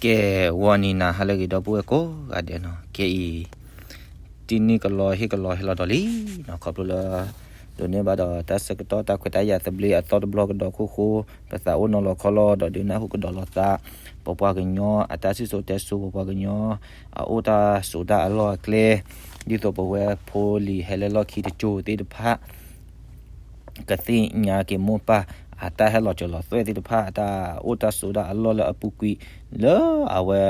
ကဲ ဂီၤနံၤနၤဟါလၢအဂ့ၤ ဒီပုၢ်ဝဲၢ်ကိးဂၤဒဲးနီၤ, ခဲအံၤ တနံၣ်ကလီဟ့ၣ်ကလီဟဲလီၤဒီးလံနီၤ, ခီဖျိလၢ ဒိးန့ၢ်ဘၣ်ဒီးတၢ်ဆၢကတီၢ်တၢ်ခွဲးတၢ်ယာ်သဘျ့အသီတဘျီကဒီးခိၣ်ဃိ, ပသးအိၣ်နီၤလီၤခီလီၤဒီးဒုးနၢ်ဟူကဒီးလိာ်သး ပပှၤကညီအတၢ်စံၣ်စိၤတဲစိၤ, ပပှၤကညီအအိၣ်တၢ်ဆိးတၢ်အလီၢ်အကျဲ, ဒ်သိးပဝဲဖိလံၤဟဲလၢလီၢ်ခံတစိၤသ့ၣ်တဖၣ် ကသ့ၣ်ညါက့ၤမိၢ်ပၢ်အတၢ်ဟဲလီၤစၢၤလီၤသွဲၣ်သ့ၣ်တဖၣ်, အတၢ်အိၣ်တၢ်ဆိးတၢ်အလီၢ်လၢအပူၤကွံာ် လၢအဝဲ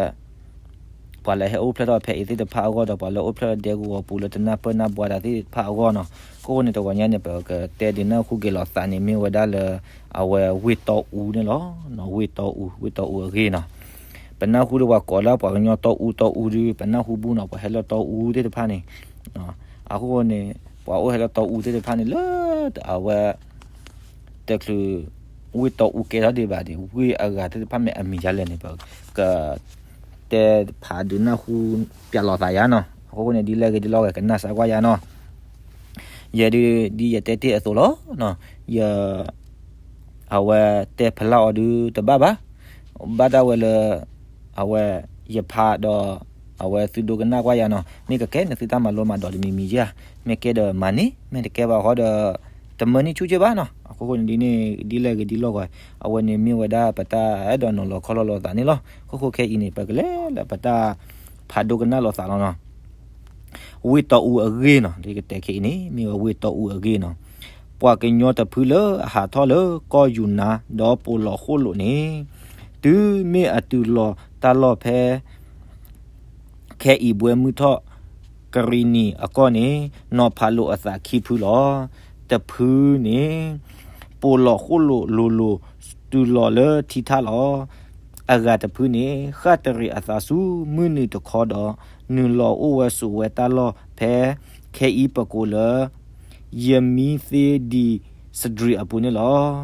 ပှၤလၢဟဲအိၣ်ဖျဲၣ်ထီၣ်ဖဲအံၤသ့ၣ်တဖၣ်အဂီၢ်ဒီး ပှၤလၢအိၣ်ဖျဲၣ်ထီၣ်ဒဲကဝီၤပူၤလၢတနၢ်ပၢၢ်နၢ်ဘှါတၢ်သ့ၣ်တဖၣ်အဂီၢ်နီၤ. အဃိန့ၣ် တဂီၤညါန့ၣ် ပကတဲဒုးနၢ်ဟူက့ၤလိာ်သးန့ၣ် မ့ၢ်ဝဲဒၣ်လၢ အဝဲဝ့ၢ်တီအူန့ၣ်လီၤ. ဝ့ၢ်တီအူ, ဝ့ၢ်တီအူအဂ့ၢ်နီၤ. ပနၢ်ဟူဒီးပှၤကိးလၢပှၤကညီတီအူတီအူဒီး ပနၢ်ဟူဘူၣ်နီၤ, ပှၤဟဲလၢတီအူသ့ၣ်တဖၣ်န့ၣ် အဃိန့ၣ် ပှၤအိၣ်ဟဲလၢတီအူသ့ၣ်တဖၣ်န့ၣ် လၢအဝဲ တချုး ဝ့ၢ်တီအူကဲထီၣ်ဒံးဘၣ်န့ၣ် ဝ့ၢ်အဂၤသ့ၣ်တဖၣ်မ့ၢ်အမံၤဒ်လဲၣ်န့ၣ် ပက တဲဖးဒုးနၢ်ဟူ ပျဲလိာ်သးယါနီၤ. အဃိန့ၣ် ဒ်လဲၣ်ဂ့ၤဒ်လဲၣ်ဂ့ၤ ကနၣ်စၢ်ကွၢ်ယါနီၤ. ယဲဒုး ဒ်ယတဲတ့ၢ်အသိးလီၤ. ယ အဝဲတဲဖျါအီၤဒုးတဘၣ်ဘၣ်. ဘၣ်ဒၣ်ဝဲလၢ အဝဲ ယဖးဒီး အဝဲသုဒိကနၣ်ကွၢ်ယါနီၤ. မ့ၢ်ကကဲန့ၣ်သုတၢ်မၤလိမၤဒိးတမံၤမံၤဧါ, မ့ၢ်ကဲဒီးမၤန့ၢ်, မ့ၢ်တကဲဘၣ်ဃီဒီး တမၢန့ၢ်ဆူၣ်က့ဘၣ်နီၤ. အဃိန့ၣ်ဒ်န့ၣ် ဒ်လဲၣ်ဂ့ၤဒ်လဲၣ်ဂ့ၤ အဝဲန့ၣ်မ့ၢ်ဝဲဒၣ်ပတၢ်အဲၣ်ဒိးနီၤလီၤခီလီၤလိာ်သးန့ၣ်လီၤ. အဃိခဲအံၤန့ၣ် ပကလဲၤလၢပတၢ်ဖးဒိကနၣ်လိာ်သးလီၤနီၤ. ဝ့ၢ်တီအူအဂ့ၢ်နီၤ, ဒ်ကတဲခဲအံၤန့ၣ် မ့ၢ်ဝဲဝ့ၢ်တီအူအဂ့ၢ်နီၤ. ပှၤကညီတဖုလၢအဟးထီၣ်လၢကီၢ်ယူၤနါ ဒီးပိာ်လီၤဃိၣ်လိာ်န့ၣ် တုၤမ့ၢ်အတုၤလီၤတၢ်လီၢ်ဖဲ ခဲအံၤဘှဲမုၢ်ထီၣ်ကရံၣ်နံၣ်အကီၢ်န့ၣ် နီၤဖးလိာ်အသးခံဖုလီၤ. တဖုန့ၣ် ပိာ်လီၤဃိၣ်လိာ်လိၤလိၤ တုၤလီၤလၢထံထၣ်လီၤ. အဂၤတဖုန့ၣ် ဃၣ်တရံးအသးဆူမုၢ်နုာ်တခီဒီး နုာ်လီၤအိၣ်ဝဲဆိးဝဲတၢ်လီၢ်ဖဲ ခဲအံၤပကိးလၢ ယမံသ့ ဒံစတြံးအပူၤန့ၣ်လီၤ.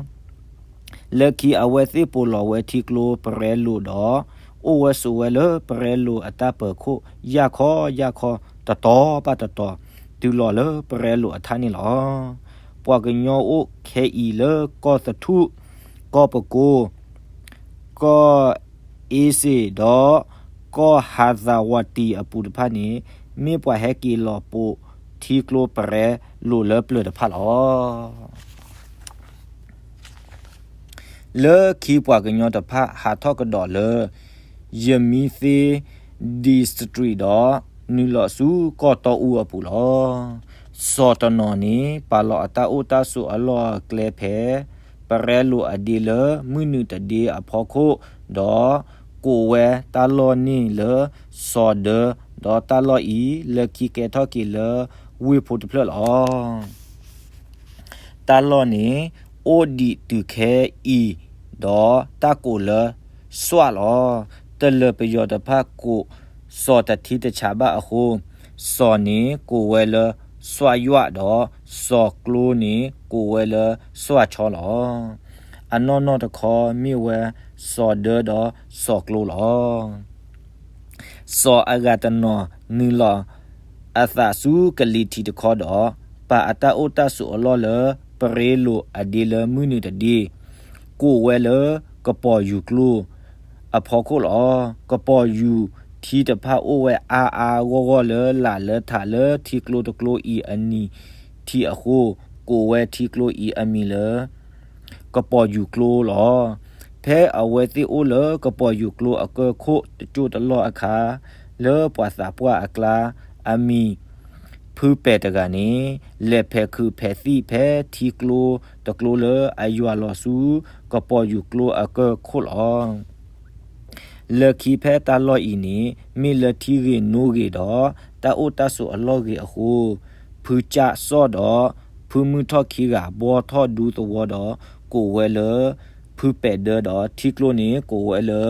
လၢခံအဝဲသ့ၣ်ပိာ်လီၤဝဲထံကျိပရဲလိာ်ဒီး အိၣ်ဝဲဆိးဝဲလၢပရဲလိာ်အတၢ်ပၢၤခိၣ် ယၢ်ခီယၢ်ခီ တတီၤဘၣ်တတီၤ တုၤလီၤလၢပရဲလိာ်အထၣ်န့ၣ်လီၤ. ပှၤကညီအိၣ်ခဲအံၤလၢကီၢ်သထူၣ်, ကီၢ်ပကိ, ကီၢ်အ့စ့ၣ်ဒီး ကီၢ်ဟးသးဝးတံၤအပူၤတဖၣ်န့ၣ် မ့ၢ်ပှၤဟဲက့ၤလီၤပိာ်ထံကျိပရဲလိာ်လၢပျၢၤတဖၣ်လီၤ. လၢခံပှၤကညီတဖၣ်ဟးထီၣ်ကဒီးလၢ ယမံသ့ ဒံစတြံးဒီး နုာ်လီၤဆူကီၢ်တီအူအပူၤလီၤ. စီၤတနီၤန့ၣ် ပာ်လီၤအတၢ်အိၣ်တၢ်ဆိးအလီၢ်အကျဲဖဲ ပရဲလိာ်အဒ့လၢမုၢ်နုာ်တဒ့အဖီခိၣ်ဒီး ကိးဝဲတၢ်လီၢ်န့ၣ်လၢ စီၤဒၢ, ဒီးတၢ်လီၢ်အံၤ လၢခံကဲထီၣ်က့ၤလၢဝ့ၢ်ဖိတဖျၢၣ်လီၤ. တၢ်လီၢ်န့ၣ် အိၣ်ဒံးတုၤခဲအံၤ ဒီးတၢ်ကိးလၢ စွၣ်လီၤ. တလၢၤပယီၤတဖၣ်ကိး စီၤတထံတဆးဘၣ်အဃိ, စီၤန့ၣ်ကိးဝဲလၢ စွၣ်ယွၣ်ဒီး စီၤကျိန့ၣ်ကိးဝဲလၢ စွၣ်ဆီလီၤ. အနီၢ်နီၢ်တခီမ့ၢ်ဝဲ စီၤဒၢဒီးစီၤကျိလီၤ. စီၤအဂၤတနီၤနုာ်လီၤအသးဆူကလံၤထံးတခီဒီး ပာ်အတၢ်အိၣ်တၢ်ဆိးအလီၢ်လၢ ပရ့လိာ်အဒ့လၢမုၢ်နုာ်တဒ့, ကိးဝဲလၢကပီၤယူၤကျိအဖီခိၣ်လီၤ. ကပီၤယူၤထံတဖၣ်အိၣ်ဝဲအါအါဂီၢ်ဂီၢ်လၢလာ်လၢထးလၢထံကျိတကျိအံၤအနံၤထံးအဃိ, ကိးဝဲထံကျိအံၤအမံၤလၢ ကပီၤယူၤကျိလီၤ. ဖဲအဝဲသ့ၣ်အိၣ်လၢကပီၤယူၤကျိအကၢၢ်ခိၣ်တစိၢ်တလီၢ်အခါ, လၢပှၤသးပှၢ်အကျါ အမံၤဖုပဲာ်တဂၤန့ၣ် လဲၤဖဲးခုးဖဲးသံၣ်ဖဲထံကျိတကျိလၢအယွၤလီၤဆူ ကပီၤယူၤကျိအကၢၢ်ခိၣ်လီၤ. လၢခံဖဲတၢ်လီၢ်အံၤန့ၣ် မ့ၢ်လၢထံဂ့ၤနိဂ့ၤဒီး တၢ်အိၣ်တၢ်ဆိးအလီၢ်ဂ့ၤအဃိ, ဖုကၠၣ်စီၣ်ဒီး ဖုမုၢ်ထီၣ်ခံဂၤဘှီထီၣ်ဒူသဝီဒီး ကိးဝဲလၢ ဖုပဲာ်ဒၢဒီး ထံကျိန့ၣ်ကိးဝဲလၢ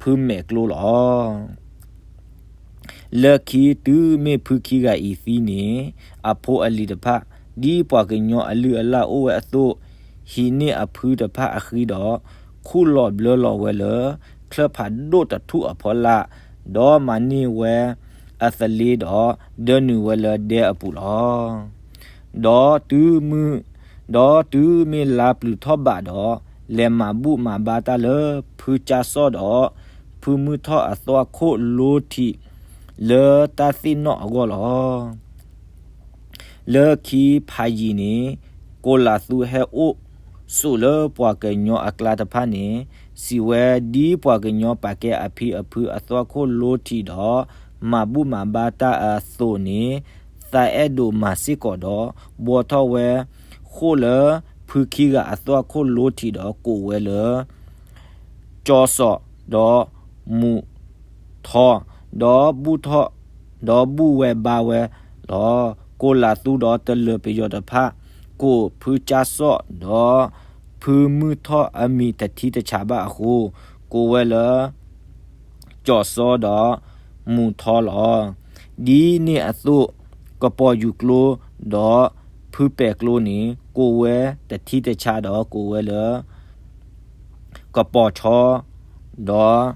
ဖုမဲာ်ကျိလီၤ. လၢခံတုၤမ့ၢ်ဖုခံဂၤအံၤသံန့ၣ် အဖိအလံၤတဖၣ် ဒ်ပှၤကညီအလုၢ်အလၢ်အိၣ်ဝဲအသိး ဟံးန့ၢ်အဖုတဖၣ်အဃံဒီး ခူၣ်လီၤဘျၢလီၤဝဲလၢ ချၢၣ်ဖးဒိၣ်တထူၣ်အဖီလာ်, ဒီးမၤန့ၢ်ဝဲအသလ့ဒီး ဒၢနုာ်ဝဲလၢဒဲအပူၤလီၤ. ဒီးတုၤမ့ၢ် ဒီးတုၤမ့ၢ်လါပျုၤထီၣ်ဘးဒီး လဲၤမၤဘူၣ်မၤဘါတၢ်လၢဖုကၠၣ်စီၣ်ဒီး ဖုမုၢ်ထီၣ်အသွၣ်ခိၣ်လိထံးလၢတၢ်သ့ၣ်နီၣ်အဂီၢ်လီၤ. လၢခံဖးယံၤန့ၣ် ကိလးသူဟဲအိၣ်ဆိးလၢပှၤကညီအကျါတဖၣ်န့ၣ် စံးဝဲ ဒ်ပှၤကညီပာ်ကဲအဖံအဖုအသွၣ်ခိၣ်လိထံးဒီး မၤဘူၣ်မၤဘါတၢ်အသိးန့ၣ် သးအဲၣ်ဒိးမၤစ့ၢ်ကီးဒီး ဘှီထီၣ်ဝဲဃိၣ်လၢဖုခံဂၤအသွၣ်ခိၣ်လိထံးဒီးကိးဝဲလၢ ကၠီစီၣ်ဒီးမူၤထီ ဒီးဘူၣ်ထီၣ် ဒီးဘူၣ်ဝဲဘါဝဲလီၤ. ကိလးသူဒီးတလၢၤပယီၤတဖၣ် ကိးဖုကၠီစီၣ်ဒီးဖုမုၢ်ထီၣ်အမံၤတထံတဆးဘၣ်အဃိ ကိးဝဲလၢ ကၠီစီဒီးမူၤထီလီၤ. ဒ်န့ၣ်အသိး ကပီၤယူၤကျိဒီးဖုပဲာ်ကျိန့ၣ် ကိးဝဲတထံတဆးဒီးကိးဝဲလၢ ကပီၤဆီ ဒီး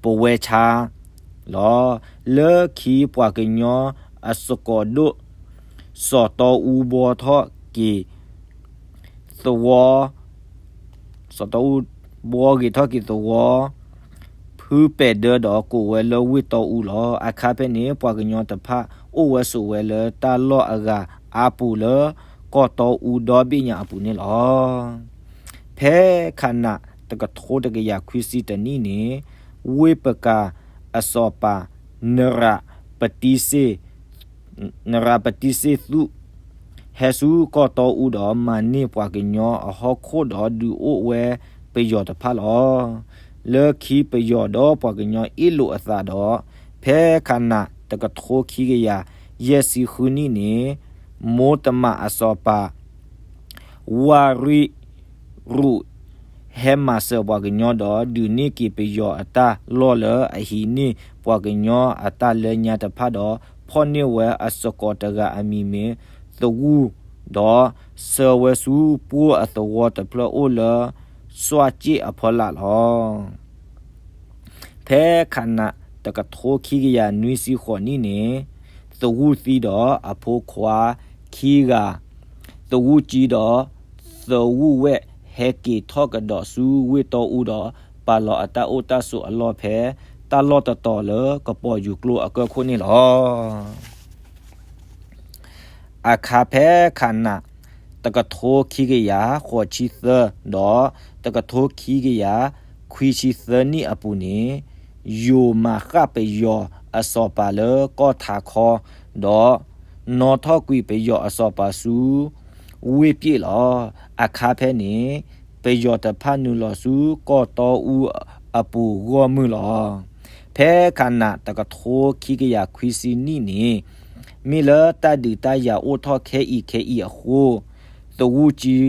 ပဝဲဆါလီၤ. လၢခံပှၤကညီအစကီၤဒိၣ် စီၤတီအူဘှီထီၣ်က့ၤ သဝီ စီၤတီအူဘှီဂ့ၤထီၣ်က့ၤသဝီ ဖုပဲာ်ဒၢဒီးကိးဝဲလၢဝ့ၢ်တီအူလီၤ. အခါဖဲန့ၣ် ပှၤကညီတဖၣ်အိၣ်ဝဲဆိးဝဲလၢတၢ်လီၢ်အဂၤအါပူၤလၢကီၢ်တီအူဒီဘ့ၣ်ညါအပူၤန့ၣ်လီၤ. ဖဲခးနးတကထိတကယၤခွံဆံတနံၣ်န့ၣ် ဝ့ၢ်ပကၤအစီၤပၤ နရးပတံစ့ နရးပတံစ့သူး ဟဲဆူကီၢ်တီအူဒီး မၤန့ၢ်ပှၤကညီအဟီၣ်ခိၣ်ဒီးဒုးအိၣ်ဝဲပယီၤတဖၣ်လီၤ. လၢခံပယီၤဒီးပှၤကညီအ့ၣ်လိာ်အသးဒီး ဖဲခးနးတကထိခံကယၤယဲၢ်ဆံဃုနံၣ်န့ၣ် မိတမးအစီၤပၤ ဝရံရူး ဟဲမၤစၢၤပှၤကညီဒီး ဒုးန့ၢ်က့ၤပယီၤအတၢ်လီၢ်လၢအဟံးန့ၢ်ပှၤကညီအတၢ်လၢညါတဖၣ်ဒီး ဖီၣ်န့ၢ်ဝဲအစကီၤတဂၤအမံၤမ့ၢ်သဝူၣ် ဒီးဆှၢဝဲဆူပှိၢ်အသဝီတဖျၢၣ်အိၣ်လၢ စွၣ်ကၠ့ၣ်အဖီလာ်လီၤ. ဖဲခးနးတကထိခံကယၤနွံဆံဃိးနံၣ်န့ၣ် သဝူၣ်သံဒီးအဖိခွါခံဂၤ သဝူၣ်ကၠံဒီးသဝူၣ်ဝဲၢ် ဟဲက့ၤထီၣ်ကဒီးဆူဝ့ၢ်တီအူဒီး ပာ်လီၤအတၢ်အိၣ်တၢ်ဆိးအလီၢ်ဖဲ တၢ်လီၢ်တတီၤလၢကပီၤယူၤကျိအကၢၢ်ခိၣ်န့ၣ်လီၤ. အခါဖဲခးနး တကထိခံကယၤဃိးဆံသၢ ဒီး တကထိခံကယၤခွံဆံသၢနံၣ်အပူၤန့ၣ် ယိၤမၤဃၣ်ပယီၤအစီၤပၤလၢကီၢ်ထးခီ ဒီး နီၣ်ထီၣ်ကွံာ်ပယီၤအစီၤပၤဆူ ဝ့ၢ်ပျ့ၣ်လီၤ. အခါဖဲန့ၣ် ပယီၤတဖၣ်နုာ်လီၤဆူကီၢ်တီအူအပူၤဂီၢ်မုၢ်လီၤ. ဖဲခးနးတကထိခံကယၤခွံဆံနံၣ်န့ၣ် မ့ၢ်လၢတၢ်ဒုးတၢ်ယၤအိၣ်ထီၣ်ခဲအံၤခဲအံၤအဃိ သဝူၣ်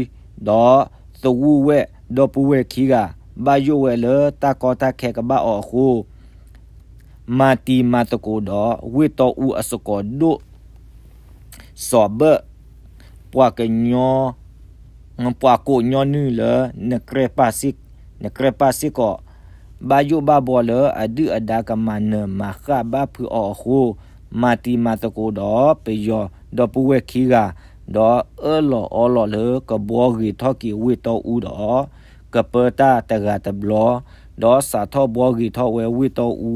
ကၠံ ဒီးသဝူၣ်ဝဲၢ်ဒီပုၢ်ဝဲၢ်ခံဂၤ ဘၣ်ယိၣ်ဝဲလၢတၢ်ကီတၢ်ခဲကဘၣ်အီၤအဃိ မၤတံၤမၤသကိးဒီး ဝ့ၢ်တီအူအစကီၤဒိၣ် စီၤဘၢၣ် ပှၤကညီ ပှၤကိးညီနုၢ်လၢ နကြဲၢ်ပၢ်စ့ၢ်ကီး ဘၣ်ယိၣ်ဘၣ်ဘှီလၢအဒုၣ်အဒါကမၤနၢၤမၤဃၣ်ဘၣ်ဖုးအီၤအဃိ မၤတံၤမၤသကိးဒီးပယီၤဒီပုၢ်ဝဲၢ်ခံဂၤ ဒီးအၢၣ်လီၤအီလီၤလၢကဘှီဂ့ၤထီၣ်က့ၤဝ့ၢ်တီအူဒီး ကပၢတၢ်တဂၤတဘျီ ဒီးစးထီၣ်ဘှီဂ့ၤထီၣ်ဝဲဝ့ၢ်တီအူ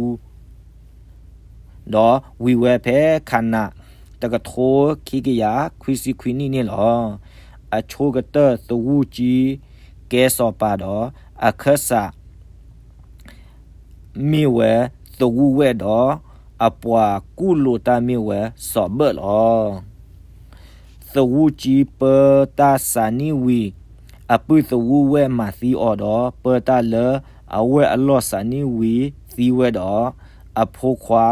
ဒီးဝံၤဝဲဖဲခးနး တကထိခံကယၤခွံဆံခွံနံၣ်န့ၣ်လီၤ. အဆိကတၢၢ်သဝူၣ်ကၠံ ကဲစီၤပၤဒီး အခၢၣ်စး မ့ၢ်ဝဲသဝူၣ်ဝဲၢ်ဒီး အပှၤကူၣ်လိာ်တၢ်မ့ၢ်ဝဲစီၤဘၢၣ်လီၤ. သဝူၣ်ကၠံပၢတၢ်စးနံၣ်ဝံၤ အပုၢ်သဝူၣ်ဝဲၢ်မၤသံအီၤဒီး ပၢတၢ်လၢအဝဲၢ်အလီၢ်စးနံၣ်ဝံၤသံဝဲဒီး အဖိခွါ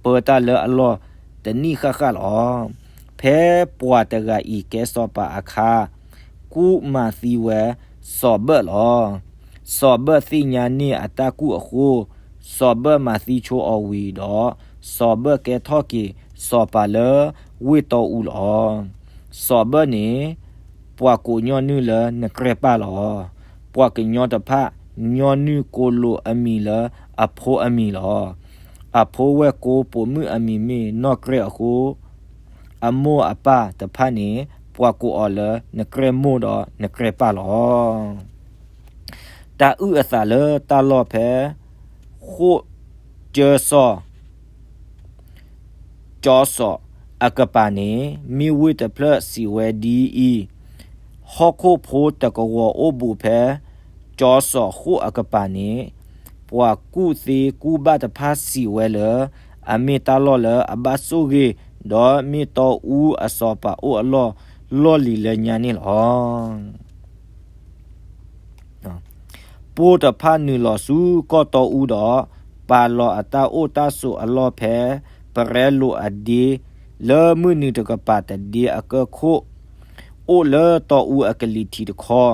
ပၢတၢ်လၢအလီၢ်တနံၣ်ဃၣ်ဃၣ်လီၤ. ဖဲပှၤတဂၤအံၤကဲစီၤပၤအခါ ကူၣ်မၤသံဝဲစီၤဘၢၣ်လီၤ. စီၤဘၢၣ်သ့ၣ်ညါန့ၢ်အတၢ်ကူၣ်အဃိ စီၤဘၢၣ်မၤသံဆိအီၤဝံၤဒီး စီၤဘၢၣ်ကဲထီၣ်က့ၤစီၤပၤလၢဝ့ၢ်တီအူလီၤ. စီၤဘၢၣ်န့ၣ် ပှၤကိးညီနုၢ်လၢနကြဲၢ်ပၢ်လီၤ. ပှၤကညီတဖၣ်ညီနုၢ်ကိးလိာ်အမံၤလၢအဖိအမံၤလီၤ. အဖိဝဲၢ်ကိးပိာ်မုၣ်အမံၤမ့ၢ်နီၢ်ကြဲၢ်အဃိ အမိၢ်အပၢ်တဖၣ်န့ၣ် ပှၤကိးအီၤလၢနကြဲၢ်မိၢ်ဒီးနကြဲၢ်ပၢ်လီၤ. တၢ်အုၣ်အသးလၢတၢ်လီၢ်ဖဲ ဃိၣ်ကၠၢစီၣ် ကၠီစီၣ်အကပၤန့ၣ် မ့ၢ်ဝ့ၢ်တဖျၢၣ်စံးဝဲဒ်အံၤ, ဟီၣ်ခိၣ်ဖိတကဝီၤအိၣ်ဘူးဖဲ ကၠီစီၣ်ဃိၣ်အကပၤန့ၣ်, ပှၤကူၣ်သ့ကူၣ်ဘၣ်တဖၣ်စံးဝဲလၢ အမ့ၢ်တၢ်လီၢ်လၢအဘၣ်ဆိၣ်ဂ့ၤ, ဒီးမ့ၢ်တီအူအစီၤပၤအိၣ်အလီၢ် လီၢ်လံၤလၢညါန့ၣ်လီၤ. ပိၢ်တဖၣ်နုာ်လီၤဆူကီၢ်တီအူဒီး, ပာ်လီၤအတၢ်အိၣ်တၢ်ဆိးအလီၢ်ဖဲ ပရဲလိာ်အဒ့, လၢမုၢ်နုာ်တကပၤတဒ့အကၢၢ်ခိၣ်, အိၣ်လၢတီအူအကလံၤထံးတခီ,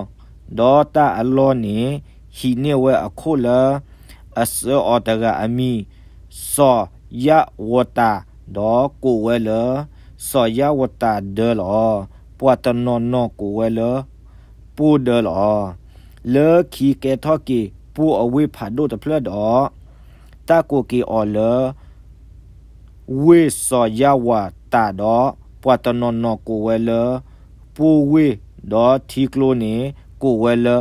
ဒီးတၢ်အလီၢ်န့ၣ် ဟံးန့ၢ်ဝဲအခိၣ်လၢ အဆှၢအီၤတဂၤအမံၤ စီၤယၣ်ဝီၤတၢ်, ဒီးကိးဝဲလၢ စီၤယၣ်ဝီၤတၢ်ဒၢလီၤ. ပှၤတနီၤနီၤကိးဝဲလၢ ပိၢ်ဒၢလီၤ. လၢခံကဲထီၣ်က့ၤပိၢ်အဝ့ၢ်ဖးဒိၣ်တဖျၢၣ်ဒီး တၢ်ကိးက့ၤအီၤလၢ ဝ့ၢ်စီၤယၣ်ဝီၤတၢ်ဒီး ပှၤတနီၤနီၤကိးဝဲလၢ ပိၢ်ဝ့ၢ်, ဒီးထံကျိန့ၣ် ကိးဝဲလၢ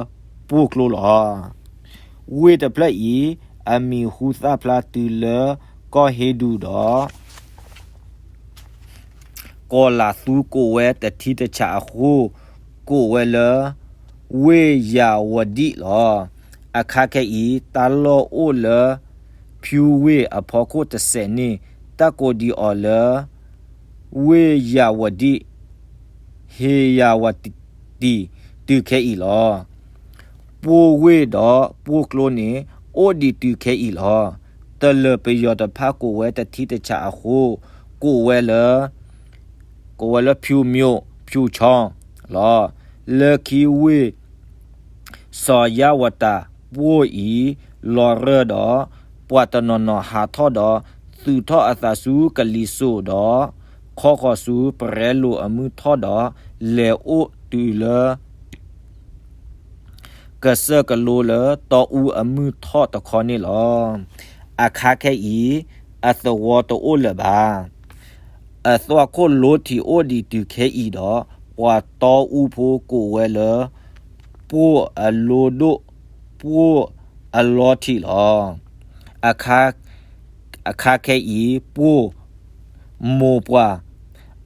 ပိၢ်ကျိလီၤ. ဝ့ၢ်တဖျၢၣ်အံၤ အမံၤဟူသၣ်ဖျါတုၤလၢကီၢ်ဟ့ဒူၣ်ဒီး ကီၤလၤသူကိးဝဲတထံတဆးအဃိ, ကိးဝဲလၢ ဝ့ၢ်ယၤဝဒံၣ်လီၤ. အခါခဲအံၤ တၢ်လီၢ်အိၣ်လၢ ဖၠူဝ့ၢ်အဖီခိၣ်တစဲးန့ၣ် တၢ်ကိးဒံးအီၤလၢ ဝ့ၢ်ယၤဝဒံၣ်, ဟ့ယၤဝတံၣ်, တုၤခဲအံၤလီၤ. ပိၢ်ဝ့ၢ်ဒီးပိၢ်ကျိန့ၣ် အိၣ်ဒံးတုၤခဲအံၤလီၤ. တလၢၤပယီၤတဖၣ်ကိးဝဲတထံတဆးအဃိ, ကိးဝဲလၢ ကိးဝဲလၢဖၠူမိၣ်ဖၠူဆီလီၤ. လၢခံဝ့ၢ် စီၤယၣ်ဝတၢ်ပိၢ်အံၤ လီၤရၢၢ်ဒီး ပှၤတနီၤနီၤဟးထီၣ်ဒီး သုးထီၣ်အသးဆူကလံၤစိးဒီး ခီဃီၤဆူပရဲလိာ်အမုၢ်ထီၣ်ဒီး လဲၤအိၣ်တုၤလၢ ကစၢၢ်ကလိလၢတီအူအမုၢ်ထီၣ်တခီန့ၣ်လီၤ. အခါခဲအံၤ အသဝီတအိၣ်လၢၤဘၣ်. အသွၣ်ခိၣ်လိထံးအိၣ်ဒံးတုၤခဲအံၤဒီး ပှၤတီအူဖိကိးဝဲလၢ ပိၢ်အလိဒိၣ်, ပိၢ်အလီထံးလီၤ. အခါ အခါခဲအံၤ ပိၢ်မိၢ်ပှၢ်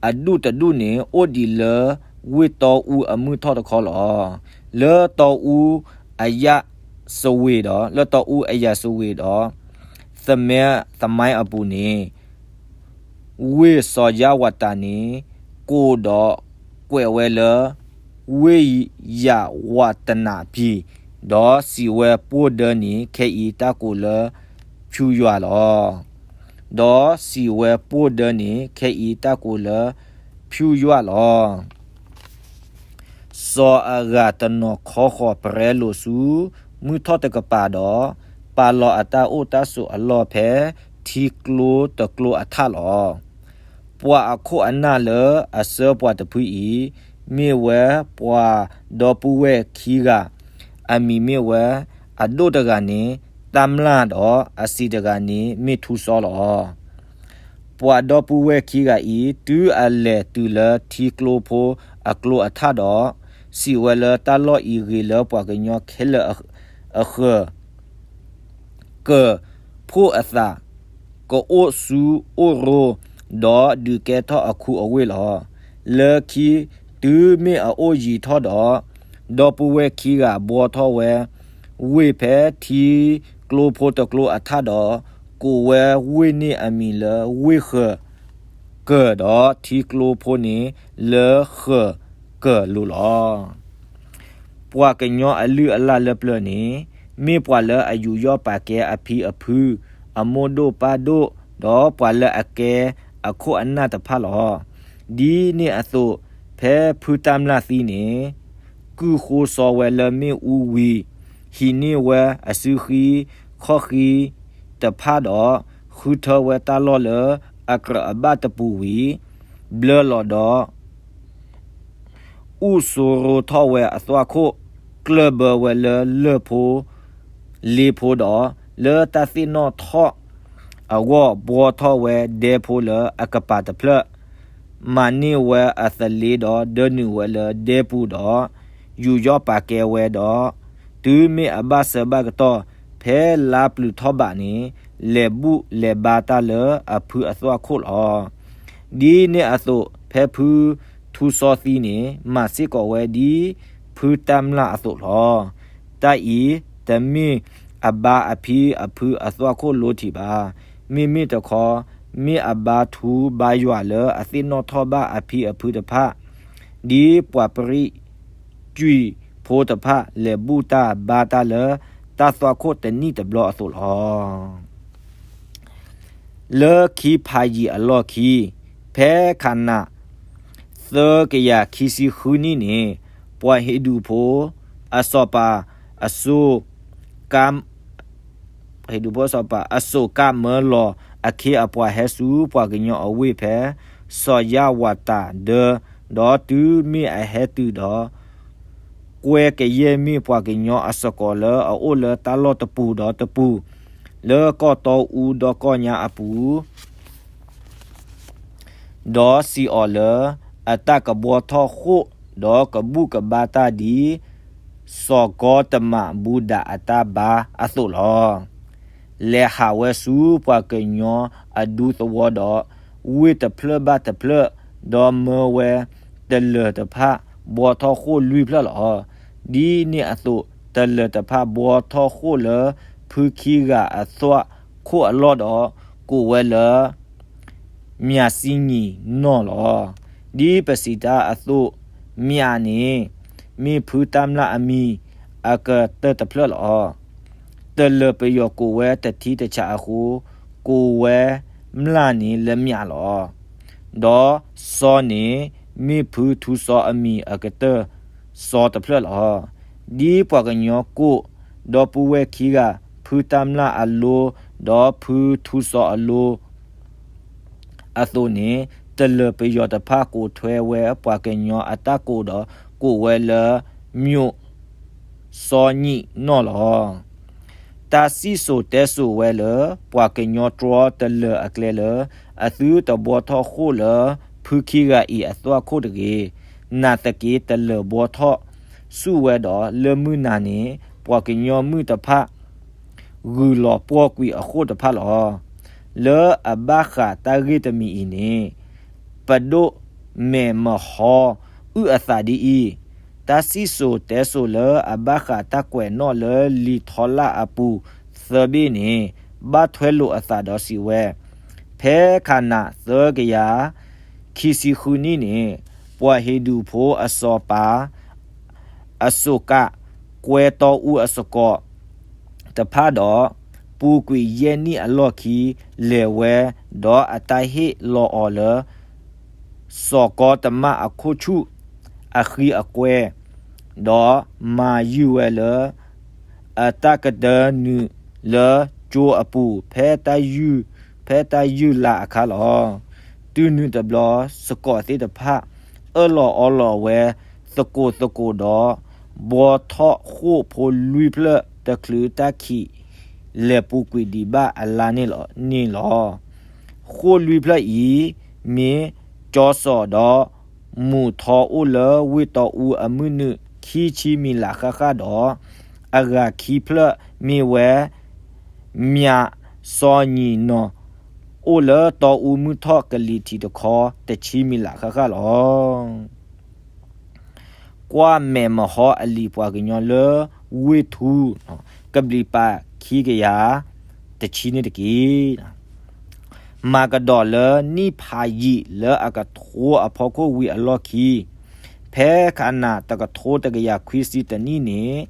အဒူၣ်တဒူၣ်န့ၣ် အိၣ်ဒံးလၢဝ့ၢ်တီအူအမုၢ်ထီၣ်တခီလီၤ. လၢတီအူအယၣ်စဝ့ၤဒီး, လၢတီအူအယၣ်စဝ့ၤဒီး သမဲသမိုင်းအပူၤန့ၣ် ဝ့ၢ်စီၤယၣ်ဝတၢ်န့ၣ် ကိးဒီးကွဲးဝဲလၢ ဝ့ၢ်ယၣ်ဝတနၢ်ပံၤ, ဒီးစံးဝဲပိၢ်ဒၢန့ၣ် ခဲအံၤတၢ်ကိးလၢဖၠူယွၤလီၤ. ဒီးစံးဝဲပိၢ်ဒၢန့ၣ် ခဲအံၤတၢ်ကိးလၢဖၠူယွၤလီၤ. စီၤအဂၤတနီၤခီဃီၤပရဲလိာ်ဆူ မုၢ်ထီၣ်တကပၤဒီး ပာ်လီၤအတၢ်အိၣ်တၢ်ဆိးအလီၢ်ဖဲ ထံကျိတကျိအထးလီၤ. ပှၤအခိၣ်အနၢ်လၢအဆှၢပှၤတဖုအံၤ မ့ၢ်ဝဲပှၤဒီပုၢ်ဝဲၢ်ခံဂၤ, အမံၤမ့ၢ်ဝဲ အဒိၣ်တဂၤန့ၣ် တၢ်မျၢ်ဒီး အဆံးတဂၤန့ၣ် မ့ၢ်ထူစီလီၤ. ပှၤဒီပုၢ်ဝဲၢ်ခံဂၤအံၤ တုၤအလဲၤတုၤလၢထံကျိဖိအကျိအထးဒီး စံးဝဲလၢတၢ်လီၢ်အံၤဂ့ၤလၢပှၤကညီခဲလၢာ်အဃၢၤ ကၢၢ်ဖှိၣ်အသး ကအိၣ်ဆူအိၣ်ရိ ဒီးဒုးကဲထီၣ်အခူအဝ့ၢ်လီၤ. လၢခံတုၤမ့ၢ်အအိၣ်ယံာ်ထီၣ်ဒီး ဒီပုၢ်ဝဲၢ်ခံဂၤဘှီထီၣ်ဝဲ ဝ့ၢ်ဖဲထံကျိဖိတကျိအထးဒီး ကိးဝဲဝ့ၢ်န့ၣ်အမံၤလၢဝ့ၢ်ဃၢၤကၢၢ်ဒီးထံကျိဖိန့ၣ်လၢဃၢၤကၢၢ်လိၤလီၤ. ပှၤကညီအလုၢ်အလၢ်လၢပျၢၤန့ၣ် မ့ၢ်ပှၤလၢအယူးယီၣ်ပာ်ကဲအဖံအဖု, အမိၢ်ဒိၣ်ပၢ်ဒိၣ်, ဒီးပှၤလၢအကဲအခိၣ်အနၢ်တဖၣ်လီၤ. ဒ်န့ၣ်အသိး ဖဲဖုတၢ်မျၢ်သံန့ၣ် ကုၢ်ဃိစီဝဲလၢမ့ၣ်အူဝံၤ ဟံးန့ၢ်ဝဲအစုဃံခီၣ်ဃံတဖၣ်ဒီး ဃုထၢဝဲတၢ်လီၢ်လၢအကြၢးအဘၣ်တပူၤဝံၤ ဘျၢလီၤဒီး အူၣ်စိရိထီၣ်ဝဲအသွၣ်ခိၣ်, ကျၢၢ်ဘၢဝဲလၢလၢၢ်ဖိ, လ့ဖိဒီး လၢတၢ်သ့ၣ်နီၣ်ထီၣ်အဂီၢ် ဘှီထီၣ်ဝဲဒဲဖိလၢအကပၤတဖျၢၣ်, မၤန့ၢ်ဝဲအသလ့ဒီး ဒၢနုာ်ဝဲလၢဒဲပူၤဒီး ယူးယီၣ်ပာ်ကဲဝဲဒီး တုၤမ့ၢ်အဘၣ်ဆၢဘၣ်ကတီၢ် ဖဲလါပျုၤထီၣ်ဘးန့ၣ် လဲၤဘူၣ်လဲၤဘါတၢ်လၢအဖုအသွၣ်ခိၣ်လီၤ. ဒ်န့ၣ်အသိး ဖဲဖုထူစီသံန့ၣ် မၤစ့ၢ်ကီးဝဲဒ်ဖုတၢ်မျၢ်အသိးလီၤ. တၢ်အံၤ တမ့ၢ်အဘါအဖံအဖုအသွၣ်ခိၣ်လိထံးဘၣ်. မ့မ့ၢ်တခီ မ့ၢ်အဘါထူဘါယွၤလၢအသ့ၣ်နီၣ်ထီၣ်ဘၣ်အဖံအဖုတဖၣ် ဒ်ပှၤပရံးကွံာ်ဖိတဖၣ် လဲၤဘူၣ်တၢ်ဘါတၢ်လၢတၢ်သွၣ်ခိၣ်တနံၣ်တဘျီအသိးလီၤ. လၢခံဖးယံာ်အလီၢ်ခံ ဖဲခးနး သၢကယၤခံဆံဃုနံၣ်န့ၣ် ပှၤဟ့ၣ်ဒူၣ်ဖိအစီၤပၤ အစိၤကါ ဟ့ၣ်ဒူၣ်ဖိစီၤပၤ အစိၤကးမၢလီၤအခ့အပှၤ ဟဲဆူပှၤကညီအဝ့ၢ်ဖဲ စီၤယၢ်ဝးတၤဒၢ, ဒီးတုၤမ့ၢ်အဟဲတုၤဒီး ကွဲကယဲၢ်မ့ၢ်ပှၤကညီအစကိးလၢအအိၣ်လၢတၢ်လီၢ်တပူၤဒီးတပူၤ လၢကီၢ်တီအူဒီကီၢ်ညါအပူၤ ဒီးစံးအီၤလၢ အတၢ်ကဘှီထီၣ်ဃိၣ် ဒီးကဘူၣ်ကဘါတၢ်ဒ် စီၤကီတမးဘူဒးအတၢ်ဘါအသိးလီၤ. လဲၤဟးဝဲဆူပှၤကညီအဒူသဝီဒီး ဝ့ၢ်တဖျၢၣ်ဘၣ်တဖျၢၣ်, ဒီးမၢဝဲတလၢၤတဖၣ်ဘှီထီၣ်ဃိၣ်လွံၢ်ဖျၢၣ်လီၤ. ဒ်န့ၣ်အသိး တလၢၤတဖၣ်ဘှီထီၣ်ဃိၣ်လၢ ဖုခံဂၤအသွၣ်ခိၣ်အလီၢ်ဒီး ကိးဝဲလၢ မၠးစံနံၤနီၢ်လီၤ. ဒ်ပစံးတၢ်အသိး မၠးန့ၣ် မ့ၢ်ဖုတၢ်မျၢ်အမံၤအကတၢၢ်တဖျၢၣ်လီၤ. တလၢၤပယီၤကိးဝဲတထံတဆးအဃိ ကိးဝဲမျၢ်န့ၣ်လၢမၠးလီၤ. ဒီးစီၤန့ၣ် မ့ၢ်ဖုထူစီအမံၤအကတၢၢ်စီၤတဖျၢၣ်လီၤ. ဒ်ပှၤကညီကိး ဒီပုၢ်ဝဲၢ်ခံဂၤ ဖုတၢ်မျၢ်အလိ ဒီးဖုထူစီအလိ အသိးန့ၣ် တလၢၤပယီၤတဖၣ်ကိးထွဲဝဲပှၤကညီအတၢ်ကိးဒီး ကိးဝဲလၢ မျိးစီနံၤနီၢ်လီၤ. တၢ်စံၣ်စိၤတဲစိၤဝဲလၢ ပှၤကညီတြီတလၢၤအကျဲလၢ အသုတဘှီထီၣ်ဃိၣ်လၢ ဖုခံဂၤအံၤအသွၣ်ခိၣ်တဂ့ၤ. နာ်သက့ တလၢၤဘှီထီၣ်ဆူၣ်ဝဲဒီး လၢမုၢ်နၤန့ၣ် ပှၤကညီမုၣ်တဖၣ် ဂုာ်လီၤပှီၢ်ကွံာ်အဃိၣ်တဖၣ်လီၤ. လၢအဘၣ်ဃးတၢ်ဂ့ၢ်တမံၤအံၤန့ၣ် ပဒိၣ်မဲာ်မဟီအုၣ်အသးဒ်အံၤ, တၢ်စံၣ်စိၤတဲစိၤလၢအဘၣ်ဃးတၢ်ကွဲးနီၣ်လၢလံာ်ထီလၣ်အပူၤသၢဘ့ၣ်န့ၣ် ဘၣ်ထွဲလိာ်အသးဒီးစံးဝဲ, ဖဲခးနးသၢကယၤခံဆံဃုနံၣ်န့ၣ် ပှၤဟ့ၣ်ဒူၣ်ဖိအစီၤပၤ အစိၤကး ကွဲတီအူအစကိးတဖၣ်ဒီး ပူၤကွံာ်ယဲၢ်နံၣ်အလီၢ်ခံ လဲၤဝဲ ဒီးအတၢ်ဟ့ၣ်လီၤအီၤလၢ စီၤကီတမးအခိၣ်ဆူၣ် အဃံအကွဲ ဒီးမၤယုၢ်ဝဲလၢ အတၢ်ကတၢၢ်နုာ်လၢကၠိအပူၤ ဖဲတၢ်ယုၢ် ဖဲတၢ်ယုၢ်လါအခါလီၤ. တုၤနုၤတဘျီ စကိးသ့ၣ်တဖၣ် အၢၣ်လီၤအီလီၤဝဲ သကိးသကိးဒီး ဘှီထီၣ်ဃိၣ်ဖိလွံၢ်ဖျၢၣ်တချုးတၢ်ခံး လဲၤပူၤကွံာ်ဒံးဘၣ်အလါန့ၣ်လီၤ. ဃိၣ်လွံၢ်ဖျၢၣ်အံၤ မ့ၢ်ကၠီစီၤဒီး မူးထီအိၣ်လၢဝ့ၢ်တီအူအမုၢ်နုာ် ခံဆံမံးလးဃၣ်ဃၣ်ဒီး အဂၤခံဖျၢၣ်မ့ၢ်ဝဲ မၠးစီၤနံၤနီၢ် အိၣ်လၢတီအူမုၢ်ထီၣ်ကလံၤထံးတခီ တဆံမံးလးဃၣ်ဃၣ်လီၤ. ကွၢ်မဲာ်မဟီအလံာ်ပှၤကညီလၢဝ့ၢ်ထူ ကဘျံးပၤခံကယၤတဆံန့ၣ်တက့ၢ်. မၤကဒီးလၢနံၣ်ဖးယံာ်လၢအကထိအဖီခိၣ်ဝံၤအလီၢ်ခံ ဖဲခးနးတကထိတကယၤခွံဆံတနံၣ်န့ၣ်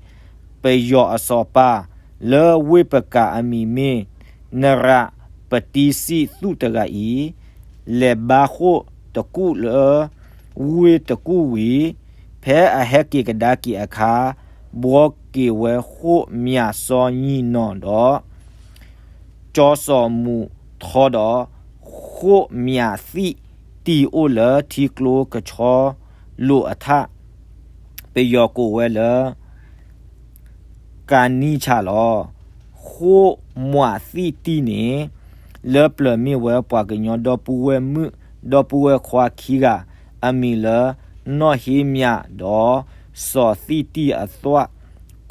ပယီၤအစီၤပၤလၢဝ့ၢ်ပကၤအမံၤမ့ၢ် နရးပတံစံၣ်သူၣ်တဂၤအံၤ လဲၤဘါဃိၣ်တကူၣ်လၢဝ့ၢ်တကူၣ်ဝံၤ ဖဲအဟဲက့ၤကဒါက့ၤအခါ ဘှီက့ၤဝဲဃိၣ်မၠးစီၤနံၤနီၢ်ဒီး ကၠီစီၤမူးထီဒီး ဃိၣ်မၠးသံၣ်တံၢ်အိၣ်လၢထံကျိကဆီလိာ်အထၣ် ပယီၤကိးဝဲလၢ ကၤနံဆၣ်လီၤ. ဃိၣ်မၠးသံၣ်တံၢ်န့ၣ် လၢပျၢၤမ့ၢ်ဝဲပှၤကညီဒီပုၢ်ဝဲၢ်မုၣ် ဒီပုၢ်ဝဲၢ်ခွါခံဂၤ အမံၤလၢ နီၢ်ဟ့မၠးဒီး စီၤသံၣ်တံၢ်အသွၣ်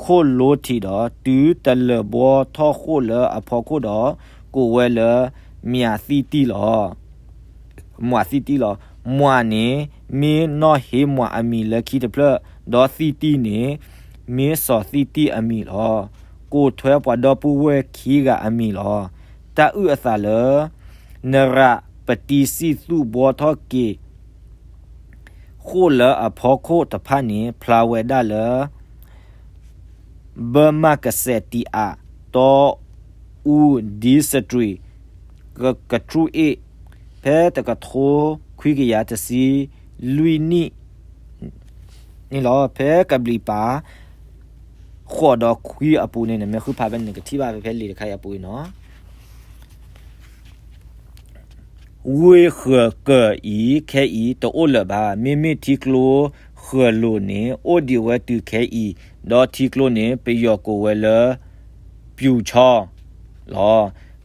ခိၣ်လိထံးဒီး တုၤတလၢၢ်ဘီထီၣ်ဃိၣ်လၢအဖီခိၣ်ဒီး ကိးဝဲလၢ မၠးသံတံၢ်လီၤ. မၠးသံတံၢ်လီၤ. မၠးန့ၣ် မ့ၢ်နီၢ်ဟ့မၠးအမံၤလၢခံတဖျၢၣ်, ဒီးသံတံၢ်န့ၣ် မ့ၢ်စီၤသံတံၢ်အမံၤလီၤ. ကိးထွဲပှၤဒီပုၢ်ဝဲၢ်ခံဂၤအမံၤလီၤ. တၢ်အုၣ်အသးလၢ နရးပတံစံၣ်သူၣ်ဘီထီၣ်က့ၤ ဃိၣ်လၢအဖီခိၣ်တဖၣ်န့ၣ် ဖျါဝဲဒၣ်လၢ ဘၢမၢ်ကစဲးတံးအး တီအူ District ကထူၣ်အ့ၣ် ဖဲတကထိခွံကယၤတဆံလွံၢ်နံၣ်န့ၣ်လီၤ. ဖဲကဘျံးပၤ ဃိးဒီးခွံအပူၤန့ၣ် နမ့ၢ်ဃုဖးဖဲန့ၣ် နကထံၣ်ဘၣ်ဖဲ ဖဲလံာ်တခါအံၤအပူၤအံၤနီၤ. ဝ့ၢ်ဃၢၤကၢၤအံၤ ခဲအံၤတအိၣ်လၢၤဘၣ်. မ့မ့ၢ်ထံကျိဃၢၤလိၤန့ၣ် အိၣ်ဒံးဝဲတုၤခဲအံၤ, ဒီးထံကျိန့ၣ် ပယီၤကိးဝဲလၢ ပျူၤဆီလီၤ.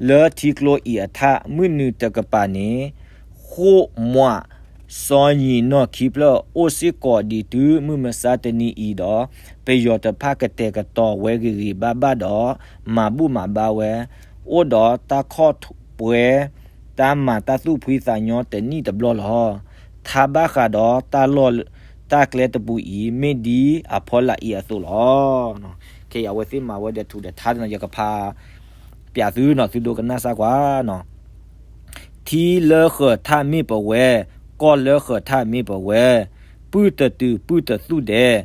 လၢထံကျိအံၤအထၣ် မုၢ်နုာ်တကပၤန့ၣ် ဃိၣ်မၠး စီၤယံၤနီၢ်ခံဖျၢၣ် အိၣ်စ့ၢ်ကီးဒံးတုၤမုၢ်မဆါတနံၤအံၤဒီး ပယီၤတဖၣ်ကတဲာ်ကတီၤဝဲဂ့ၤဂ့ၤဘၣ်ဘၣ်ဒီး မၤဘူၣ်မၤဘါဝဲ, အိၣ်ဒီးတၢ်ခီၣ်ပှဲၤ တၢ်မၤတၢ်သူၣ်ဖှံသးညီတနံၣ်တဘျီလီၤ. ထါဘၣ်ဃးဒီးတၢ်လီၢ်တၢ်ကျဲတပူၤအံၤ မ့ၢ်ဒ်အဖီလာ်အံၤအသိးလီၤ. ခဲအံၤအဝဲသ့ၣ်မၤဝဲဒီးထူးဒီးထါနီၤ ယကဖး ပျးသုနီၤ သုဒိကနၣ်စၢ်ကွၢ်နီၤ. ထံလၢဃၢၤထၣ်မ့ၢ်ပဝဲ, ကီၢ်လၢဃၢၤထၣ်မ့ၢ်ပဝဲ, ပုၢ်တတုၤပုၢ်တသူၣ်ဒဲး,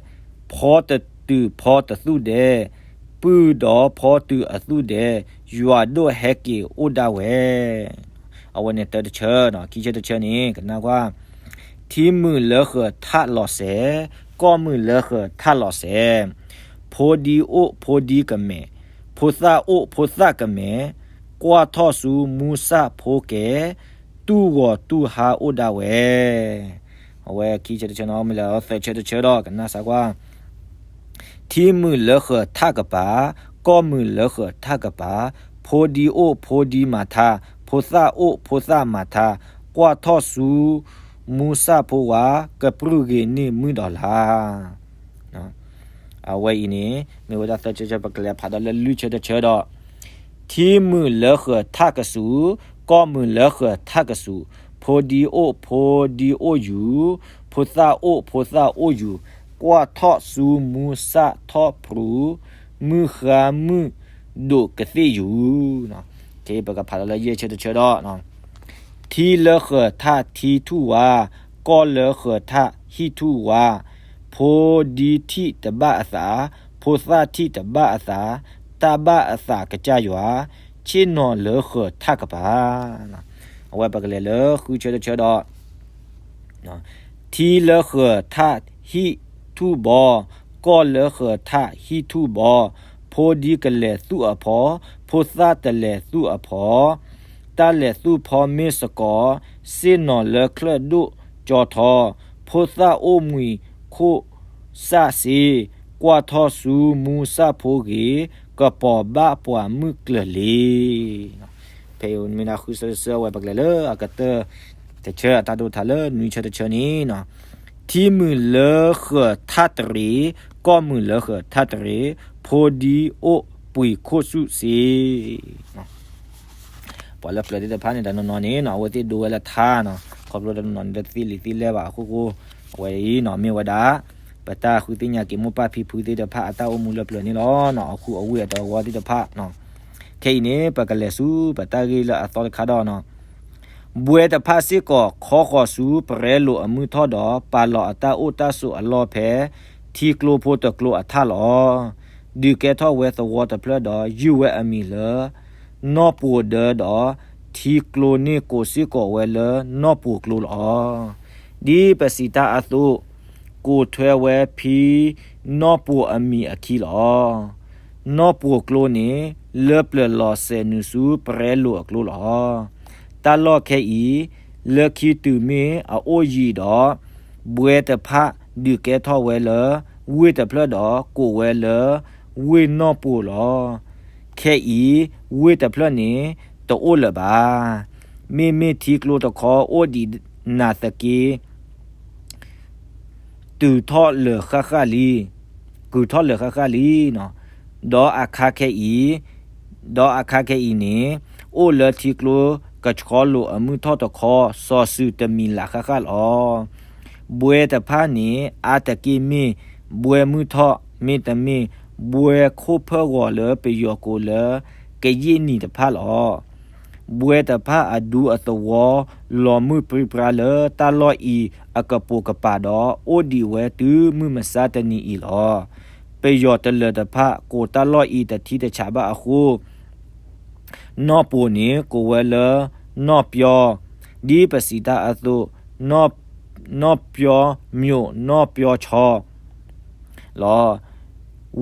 ဖီတတုၤဖီတသူၣ်ဒဲး, ပုၢ်ဒီးဖီတုၤအသူၣ်ဒဲး, ယွၤဒိၣ်ဟဲက့ၤအိၣ်ဒၣ်ဝဲ. အဝဲန့ၣ်တၢတဆၢနီၤ, ခံဆၢတဆၢန့ၣ် ကနၣ်ကွၢ်. ထံမုာ်လၢဃၢၤထၣ်လီၤစဲး, ကီၢ်မုာ်လၢဃၢၤထၣ်လီၤစဲး, ဖိဒံအိၣ်ဖိဒံကမဲာ်, ဖိသၣ်အိၣ်ဖိသၣ်ကမဲာ်, ကွၢ်ထီၣ်ဆူမူစၢ်ဖိကဲ, တူၢ်ဂီၤတူၢ်ဟါအိၣ်ဒၣ်ဝဲ. အဝဲခံဆၢတဆၢနီၤ, မ့ၢ်လၢသၢဆၢတဆၢဒီး ကနၣ်စၢ်ကွၢ်. ထံမုာ်လၢဃၢၤထၣ်ကပၤ, ကီၢ်မုာ်လၢဃၢၤထၣ်ကပၤ, ဖိဒံအိၣ်ဖိဒံမၤထါ, ဖိသၣ်အိၣ်ဖိသၣ်မၤထါ, ကွၢ်ထီၣ်ဆူမူစၢ်ဖိဝါ, ကပြုၢ်ဂ့ၤန့ၢ်မုၢ်ဒီးလါ. အဝဲအံၤန့ၣ် မ့ၢ်ဝဲဒၣ်သၢဆၢတဆၢ, ပကလဲၤဖးဒီးလၢလွံၢ်ဆၢတဆၢဒီး ထံမုာ်လၢဃၢၤထၣ်ကစူၤ, ကီၢ်မုာ်လၢဃၢၤထၣ်ကစူၤ, ဖိဒံအိၣ်ဖိဒံအိၣ်ယူၤ, ဖိသၣ်အိၣ်ဖိသၣ်အိၣ်ယူၤ, ကွၢ်ထီၣ်ဆူမူစၢ်ထီၣ်ဖရူ, မုၢ်ဃါမုၢ်ဒိးကသ့ၣ်ယူၤ. ပကဖးဒီးလၢယဲၢ်ဆၢတဆၢဒီး ထံလၢဃၢၤထၣ်ထံထူၣ်ဝါ, ကီၢ်လၢဃၢၤထၣ်ဟံၣ်ထူၣ်ဝါ, ဖိဒံထံၣ်တဘၣ်အသး, ဖိသၣ်ထံၣ်တဘၣ်အသး, တၢ်ဘၣ်အသးကစၢ်ယွၤ, ဆ့ၣ်နီၤလၢဃၢၤထၣ်ကပၤ. အဝဲပကလဲၤလၢဃုဆၢတဆၢဒီး ထံလၢဃၢၤထၣ်ဟံၣ်ထူၣ်ဘီ, ကီၢ်လၢဃၢၤထၣ်ဟံၣ်ထူၣ်ဘီ, ဖိဒံကလဲၤသူၣ်အဖီ, ဖိသၣ်တလဲၤသူၣ်အဖီ, တၢ်လဲၤသူၣ်ဖီမ့ၢ်စ့ၢ်ကီး, ဆ့ၣ်နီၤလၢချၢၣ်ဒိၣ်ကၠီထီ, ဖိသၣ်အိၣ်မှံၤခိၣ်စၢ်စ့, ကွၢ်ထီၣ်ဆူမူစၢ်ဖိဂ့ၤ, ကပီၤဘၣ်ပှၤမုၢ်ကျၢၤလံ. ဖဲအံၤမ့ၢ်ဒၣ်ဃုဆၢတဆၢ, အဝဲပကလဲၤလၢအကတၢၢ်တဆၢအတၢ်ဒိၣ်ထါလၢနွံဆၢတဆၢန့ၣ်, ထံမုာ်လၢဃၢၤထၣ်တရံး, ကီၢ်မုာ်လၢဃၢၤထၣ်တရံး, ဖိဒံအိၣ်ပှံၤခိၣ်ဆူၣ်စ့. ပှၤလၢပျၢၤသ့ၣ်တဖၣ်န့ၣ် တနီၤနီၤန့ၣ်နီၤ အဝဲသ့ၣ်ဒိဝဲလၢထါနီၤ, ခီဖျိတနီၤနီၤန့ၣ် တသ့လံာ်သ့လဲၢ်ဘၣ်အဃိဃိ, အဝဲအံၤနီၤ မ့ၢ်ဝဲဒၣ် ပတၢ်ဃုသ့ၣ်ညါက့ၤမိၢ်ပၢ်ဖံဖုသ့ၣ်တဖၣ်အတၢ်အိၣ်မူလၢပျၢၤန့ၣ်လီၤ. အခူအဝ့ၢ်အတဝီသ့ၣ်တဖၣ်နီၤ. ခဲအံၤန့ၣ် ပကလဲၤဆူပတၢ်ဂ့ၢ်လၢအသီတခါဒီးနီၤ ဘွဲတဖၣ်စ့ၢ်ကီး ခီဃီၤဆူပရဲလိာ်အမုၢ်ထီၣ်ဒီး ပာ်လီၤအတၢ်အိၣ်တၢ်ဆိးအလီၢ်ဖဲ ထံကျိဖိတကျိအထၣ်လီၤ. ဒုးကဲထီၣ်ဝဲသဝီတဖျၢၣ်ဒီး ယုၢ်ဝဲအမံၤလၢ နီၢ်ပှိၤဒၢဒီး ထံကျိန့ၣ်ကိးစ့ၢ်ကီးဝဲလၢနီၢ်ပှိၤကျိလီၤ. ဒ်ပစံးတၢ်အသိး ကိးထွဲဝဲဖံနီၢ်ပှိၤအမံၤအခံလီၤ. နီၢ်ပှိၤကျိန့ၣ် လၢပျၢၤလီၤစဲးနုာ်ဆူပရဲလိာ်အကျိလီၤ. တၢ်လီၢ်ခဲအံၤ လၢခံတုၤမ့ၢ်အအိၣ်ယံၤဒီး ဘွဲတဖၣ်ဒုးကဲထီၣ်ဝဲလၢ ဝ့ၢ်တဖျၢၣ်ဒီး ကိးဝဲလၢ ဝ့ၢ်နီၢ်ပှိၤလီၤ. ခဲအံၤ ဝ့ၢ်တဖျၢၣ်န့ၣ် တအိၣ်လၢၤဘၣ်. မ့မ့ၢ်ထံကျိတခီအိၣ်ဒံးနၤသက့ တုၤထီၣ်လၢၤဃၣ်ဃၣ်လံ. ကုာ်ထီၣ်လၢာ်ဃၣ်ဃၣ်လံနီၤ. ဒီးအခါခဲအံၤ, ဒီးအခါခဲအံၤန့ၣ်, အိၣ်လၢထံကျိကဆှီလိာ်အမုၢ်ထီၣ်တခီ, စီၤစုၤတမံၤလၢ်ဃၣ်ဃၣ်လီၤ. ဘှဲတဖၣ်န့ၣ် အါတက့ၢ်မ့ၢ်ဘှဲမုၢ်ထီၣ်, မ့တမ့ၢ် ဘှဲခိၣ်ဖၢၣ်ဂီၤလၢပယီၤကိးလၢ ကယ့ၣ်နံၤတဖၣ်လီၤ. ဘှဲတဖၣ်အဒူအသဝီ လီၤမုၢ်ပြံပြါလၢတၢ်လီၢ်အံၤအကပိာ်ကပၤဒီး အိၣ်ဒံးဝဲတုၤမုၢ်မဆါတနံၤအံၤလီၤ. ပယီၤတလၢၤတဖၣ် ကိးတၢ်လီၢ်အံၤတထံတဆးဘၣ်အဃိ နီၢ်ပိာ်န့ၣ် ကိးဝဲလၢ နီၢ်ပျီ, ဒ်ပစံးတၢ်အသိး, နီၢ်ပျီမျိာ်, နီၢ်ပျီဆီ လီၤ.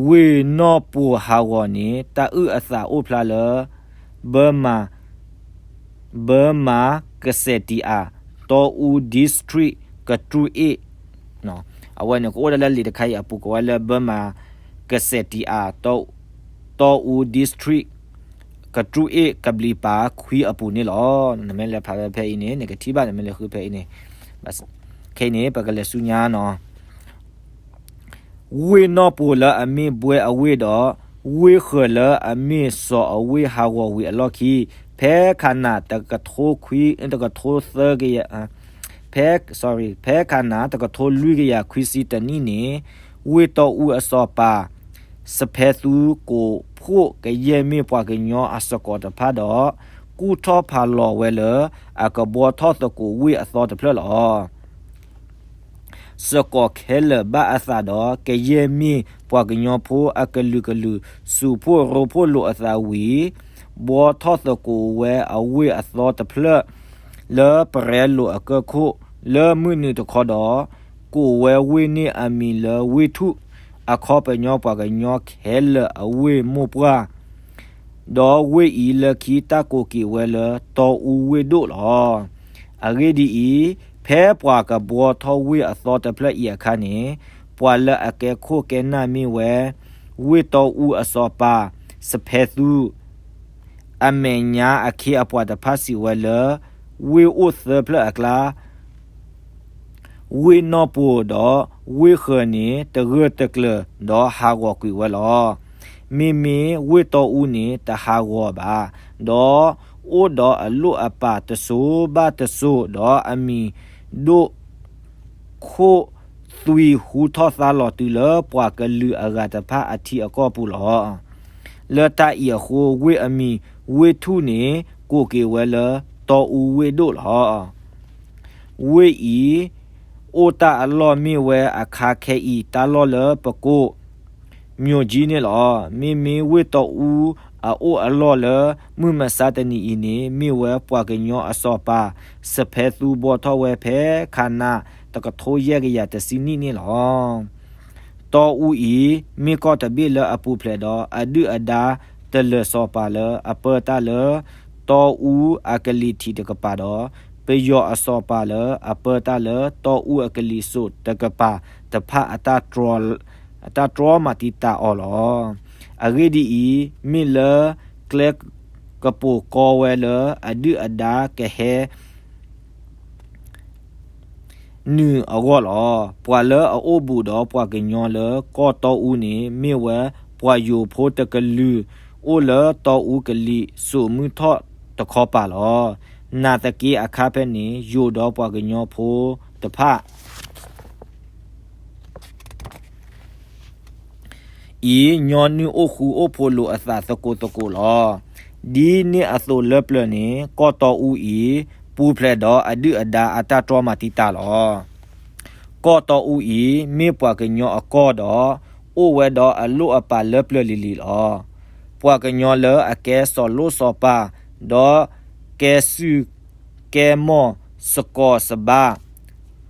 ဝ့ၢ်နီၢ်ပိာ်ဟးဂီၤန့ၣ် တၢ်အုၣ်အသးအိၣ်ဖျါလၢ ဘၢမၤ, ဘၢမၤကစဲးတံအၤ, တီအူ district ကတြူၢ်အ့ၣ်, အဝဲန့ၣ် ကအိၣ်ဒၣ်လၢလံာ်တခါအံၤအပူၤ ကိးဝဲလၢ ဘၢမၤကစဲးတံအၤ, တီအူ district ကတြူၢ်အ့ၣ် ကဘျံးပၤခွံအပူၤန့ၣ်လီၤ. နမ့ၢ်လဲၤဖးဝဲဖဲအံၤန့ၣ် နကထံၣ်ဘၣ် နမ့ၢ်လဲၤဃုဖဲအံၤန့ၣ်, ခဲအံၤန့ၣ် ပကလဲၤဆူညါနီၤ. ဝ့ၢ်နီၢ်ပိာ်လၢအမ့ၢ်ဘှဲအဝ့ၢ်ဒီး ဝ့ၢ်ဃၢၤလၢအမ့ၢ်စီၤအဝ့ၢ်ဟးဂီၤဝံၤအလီၢ်ခံ, ဖဲခးနးတကထိခွံ, တကထိသၢကယၤ, ဖဲ, ဖဲခးနးတကထိလွံၢ်ကယၤခွံဆံတနံၣ်န့ၣ်, ဝ့ၢ်တီအူအစီၤပၤ စဖဲသူကိးဖှိၣ်ကယဲၢ်မ့ၢ်ပှၤကညီအစကိးတဖၣ်ဒီး ကူၣ်ထီၣ်ဖးလီၤဝဲလၢအကဘှီထီၣ်သကိးဝ့ၢ်အသီတဖျၢၣ်လီၤ. စကိးခဲလၢာ်ဘၣ်အသးဒီး ကယဲၢ်မ့ၢ်ပှၤကညီဖိအကလုာ်ကလုာ် စူးဖှိၣ်ရိဖှိၣ်လိာ်အသးဝံၤ ဘှီထီၣ်သကိးဝဲအဝ့ၢ်အသီတဖျၢၣ် လၢပရဲလိာ်အကၢၢ်ခိၣ် လၢမုၢ်နုာ်တခီဒီး ကိးဝဲဝ့ၢ်န့ၣ်အမံၤလၢဝ့ၢ်ထူၣ်, အခီပညီပှၤကညီခဲလၢာ်အဝ့ၢ်မိၢ်ပှၢ် ဒီးဝ့ၢ်အံၤလၢခံတၢ်ကိးက့ၤဝဲလၢတီအူဝ့ၢ်ဒိၣ်လီၤ. အဂ့ၢ်ဒ်အံၤ, ဖဲပှၤကဘှီထီၣ်ဝ့ၢ်အသီတဖျၢၣ်အံၤအခါန့ၣ်, ပှၤလၢအကဲခိၣ်ကဲနၢ်မ့ၢ်ဝဲ ဝ့ၢ်တီအူအစီၤပၤ စဖဲသူ အမဲာ်ညါအခ့အပှၤတဖၣ်စံးဝဲလၢ ဝ့ၢ်အိၣ်သၢဖျၢၣ်အကျါ ဝ့ၢ်နီၢ်ပိာ်ဒီးဝ့ၢ်ဃၢၤန့ၣ် တဂၢၢ်တကျၢၤဒီးဟးဂီၤကွံာ်ဝဲလီၤ. မ့မ့ၢ်ဝ့ၢ်တီအူန့ၣ် တဟးဂီၤဘၣ်, ဒီးအိၣ်ဒီးအလိၣ်အပာ်တစိၤဘၣ်တစိၤ ဒီးအမံၤဒိၣ်ခိၣ်သွံၣ်ဟူထီၣ်သါလီၤတုၤလၢပှၤကလုာ်အဂၤတဖၣ်အထံအကီၢ်ပူၤလီၤ. လၢတၢ်အံၤအဃိ ဝ့ၢ်အမံၤ ဝ့ၢ်ထူၣ်န့ၣ် ကိးက့ၤဝဲလၢ တီအူဝ့ၢ်ဒိၣ်လီၤ. ဝ့ၢ်အံၤ အိၣ်တၢ်အလီၢ်မ့ၢ်ဝဲအခါခဲအံၤ တၢ်လီၢ်လၢပကိး မျိာ်ကၠံန့ၣ်လီၤ. မ့မ့ၢ်ဝ့ၢ်တီအူအအိၣ်အလီၢ်လၢ မုၢ်မဆါတနံၤအံၤန့ၣ် မ့ၢ်ဝဲပှၤကညီအစီၤပၤ စဖဲသူဘှီထီၣ်ဝဲဖဲခးနး တကထိယဲၢ်ကယၤတဆံနံၣ်န့ၣ်လီၤ. တီအူအံၤ မ့ၢ်ကီၢ်တဘ့ၣ်လၢအပူၤဖျဲးဒီး အဒုၣ်အဒါတလၢာ်စီၤပၤလၢအပၢတၢ်လၢ တီအူအကလံၤထံးတကပၤဒီး ပယီၤအစီၤပၤလၢအပၢတၢ်လၢ တီအူအကလံၤစိးတကပၤတဖၣ် အတၢ်တြီမၤတံာ်တာ်အီၤလီၤ. အဂ့ၢ်ဒ်အံၤ, မ့ၢ်လၢကျဲကပိာ်ကီဝဲလၢ အဒုၣ်အဒါကဟဲ နုာ်အဂီၢ်လီၤ. ပှၤလၢအအိၣ်ဘူးဒီးပှၤကညီလၢကီၢ်တီအူန့ၣ် မ့ၢ်ဝဲပှၤယိၤဖိတကလုာ် အိၣ်လၢတီအူကလံၤစိးမုၢ်ထီၣ်တခီပၤလီၤ. နာ်သက့အခါဖဲန့ၣ် ယိၤဒီးပှၤကညီဖိတဖၣ် အံၤ ညီနုၢ်အိၣ်ဃူအိၣ်ဖိးလိာ်အသးသကိးသကိးလီၤ. ဒ်န့ၣ်အသိးလၢပျၢၤန့ၣ် ကီၢ်တီအူအံၤ ပူၤဖျဲးဒီးအဒုၣ်အဒါအတၢ်တြီမၤတံာ်တာ်လီၤ. ကီၢ်တီအူအံၤ မ့ၢ်ပှၤကညီအကီၢ်ဒီး အိၣ်ဝဲဒီးအလိၣ်အပာ်လၢပျၢၤလံၤလံၤလီၤ. ပှၤကညီလၢအကဲစီၤလိၣ်စီၤပၤ ဒီးကဲစုၣ် ကဲမီၢ်စကီးစဘါ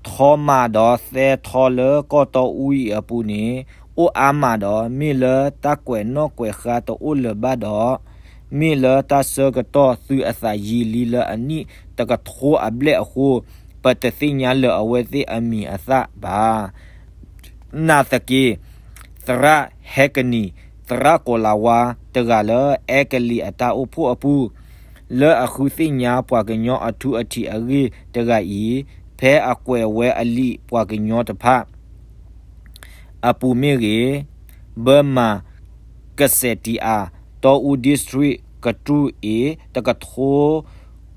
ထီမးဒီးသဲထီလၢကီၢ်တီအူအံၤအပူၤန့ၣ် အိၣ်အါမးဒီး မ့ၢ်လၢတၢ်ကွဲးနီၣ်ကွဲးဃါတအိၣ်လၢၤဘၣ်ဒီး မ့ၢ်လၢတၢ်ဆၢကတီၢ်သုးအသးယံာ်လံလၢအနံၣ်တကထိအဘျဲၣ်အဃိ ပတသ့ၣ်ညါလၢၤအဝဲသ့ၣ်အမံၤအသၣ်ဘၣ်. နာ်သက့ သရၣ်ဟဲကနံၤ သရၣ်ကိးလးဝါ တဂၤလၢအဲကလံးအတၢ်အိၣ်ဖှိၣ်အပူၤ လၢအဃုသ့ၣ်ညါပှၤကညီအထူအထံးအဂ့ၢ်တဂၤအံၤ ဖဲအကွဲးဝဲအလံာ်ပှၤကညီတဖၣ်အပူၤမ့ၢ်ဂ့ၤ, Burma ကစဲးတံာ်အါ တီအူ district ကတြူၢ်အ့ တကထိ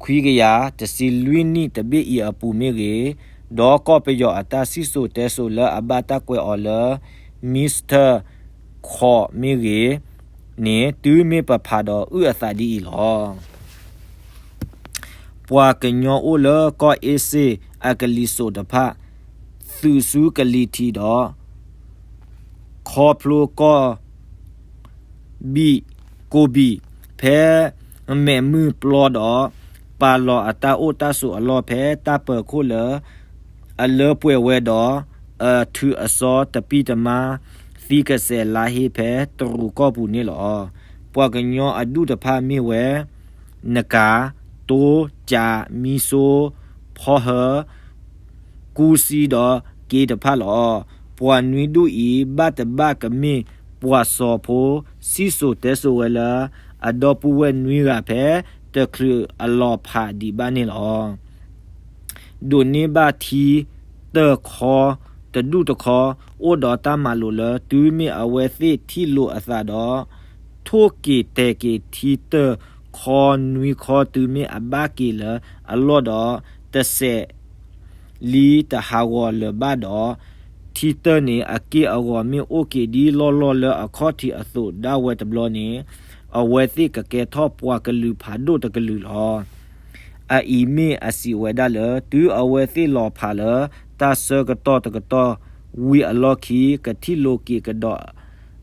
ခွံကယၤတဆံလွံၢ်နံၣ်တဘ့ၣ်အံၤအပူၤမ့ၢ်ဂ့ၤ, ဒီးကီၢ်ပယီၤအတၢ်စံၣ်စိၤတဲစိၤလၢအဘၣ်တၢ်ကွဲးအီၤလၢ Mister Khaw မ့ၢ်ဂ့ၤန့ၣ် တုၤမ့ၢ်ပဖးဒီးအုၣ်အသးဒ်အံၤလီၤ. ပှၤကညီအိၣ်လၢကီၢ်အ့စ့ၣ်အကလံၤစိးတဖၣ် သုးဆူကလံၤထံးဒီး ခီဖျိကီၢ်ဘံၣ်ကိၢ်ဘံၣ် ဖဲမဲးမုၢ်ပျီဒီး ပာ်လီၤအတၢ်အိၣ်တၢ်ဆိးအလီၢ်ဖဲတၢ်ပၢၤခိၣ်လၢ အလၢပှဲၤဝဲဒီး အထုးအစီတပံၢ်တမါ သံကစဲးလါဟ့ဖဲတရူးကီၢ်ပူၤန့ၣ်လီၤ. ပှၤကညီအဒူၣ်တဖၣ်မ့ၢ်ဝဲ နကၤ, တိ, ကး, မံစိ, ဖီဟၢ, ကူစံဒီးက့တဖၣ်လီၤ. ပှၤနွံဒူၣ်အံၤ ဘၣ်တဘၣ်ကမ့ၢ်ပှၤစီၤဖိ စံၣ်စိၤတဲစိၤဝဲလၢ အဒီပုၢ်ဝဲၢ်နွံဂၤဖဲ တချုးအလီၤဖးဒံးဘၣ်န့ၣ်လီၤ. ဒိးန့ၢ်ဘၣ်ထံတၢၢ်ခီတဒူၣ်တခီ အိၣ်ဒီးတၢ်မၤလိာ်လၢ တုၤမ့ၢ်အဝဲသ့ၣ်ထံၣ်လိာ်အသးဒီး ထိၣ်က့ၤတဲာ်က့ၤထံတၢၢ်ခီနွံခီတုၤမ့ၢ်အဘၣ်က့ၤလၢအလီၢ်ဒီး တစဲး လံတဟးဂီၤလၢၤဘၣ်ဒီး ထံတၢၢ်န့ၣ် အက့ၢ်အဂီၤမ့ၢ်အိၣ်က့ၤဒ်လီၢ်လီၢ်လၢအခီၣ်ထံးအသိးဒၣ်ဝဲတဘျီန့ၣ် အဝဲသ့ၣ်ကကဲထီၣ်ပှၤကလုာ်ဖးဒိၣ်တကလုာ်လီၤ. အအံၤမ့ၢ်အစံးဝဲဒၣ်လၢ တုၤအဝဲသ့ၣ်လီၤဖးလၢ တၢ်ဆၢကတီၢ်တကတီၢ်ဝံၤအလီၢ်ခံ ကထံၣ်လိာ်က့ၤကဒီး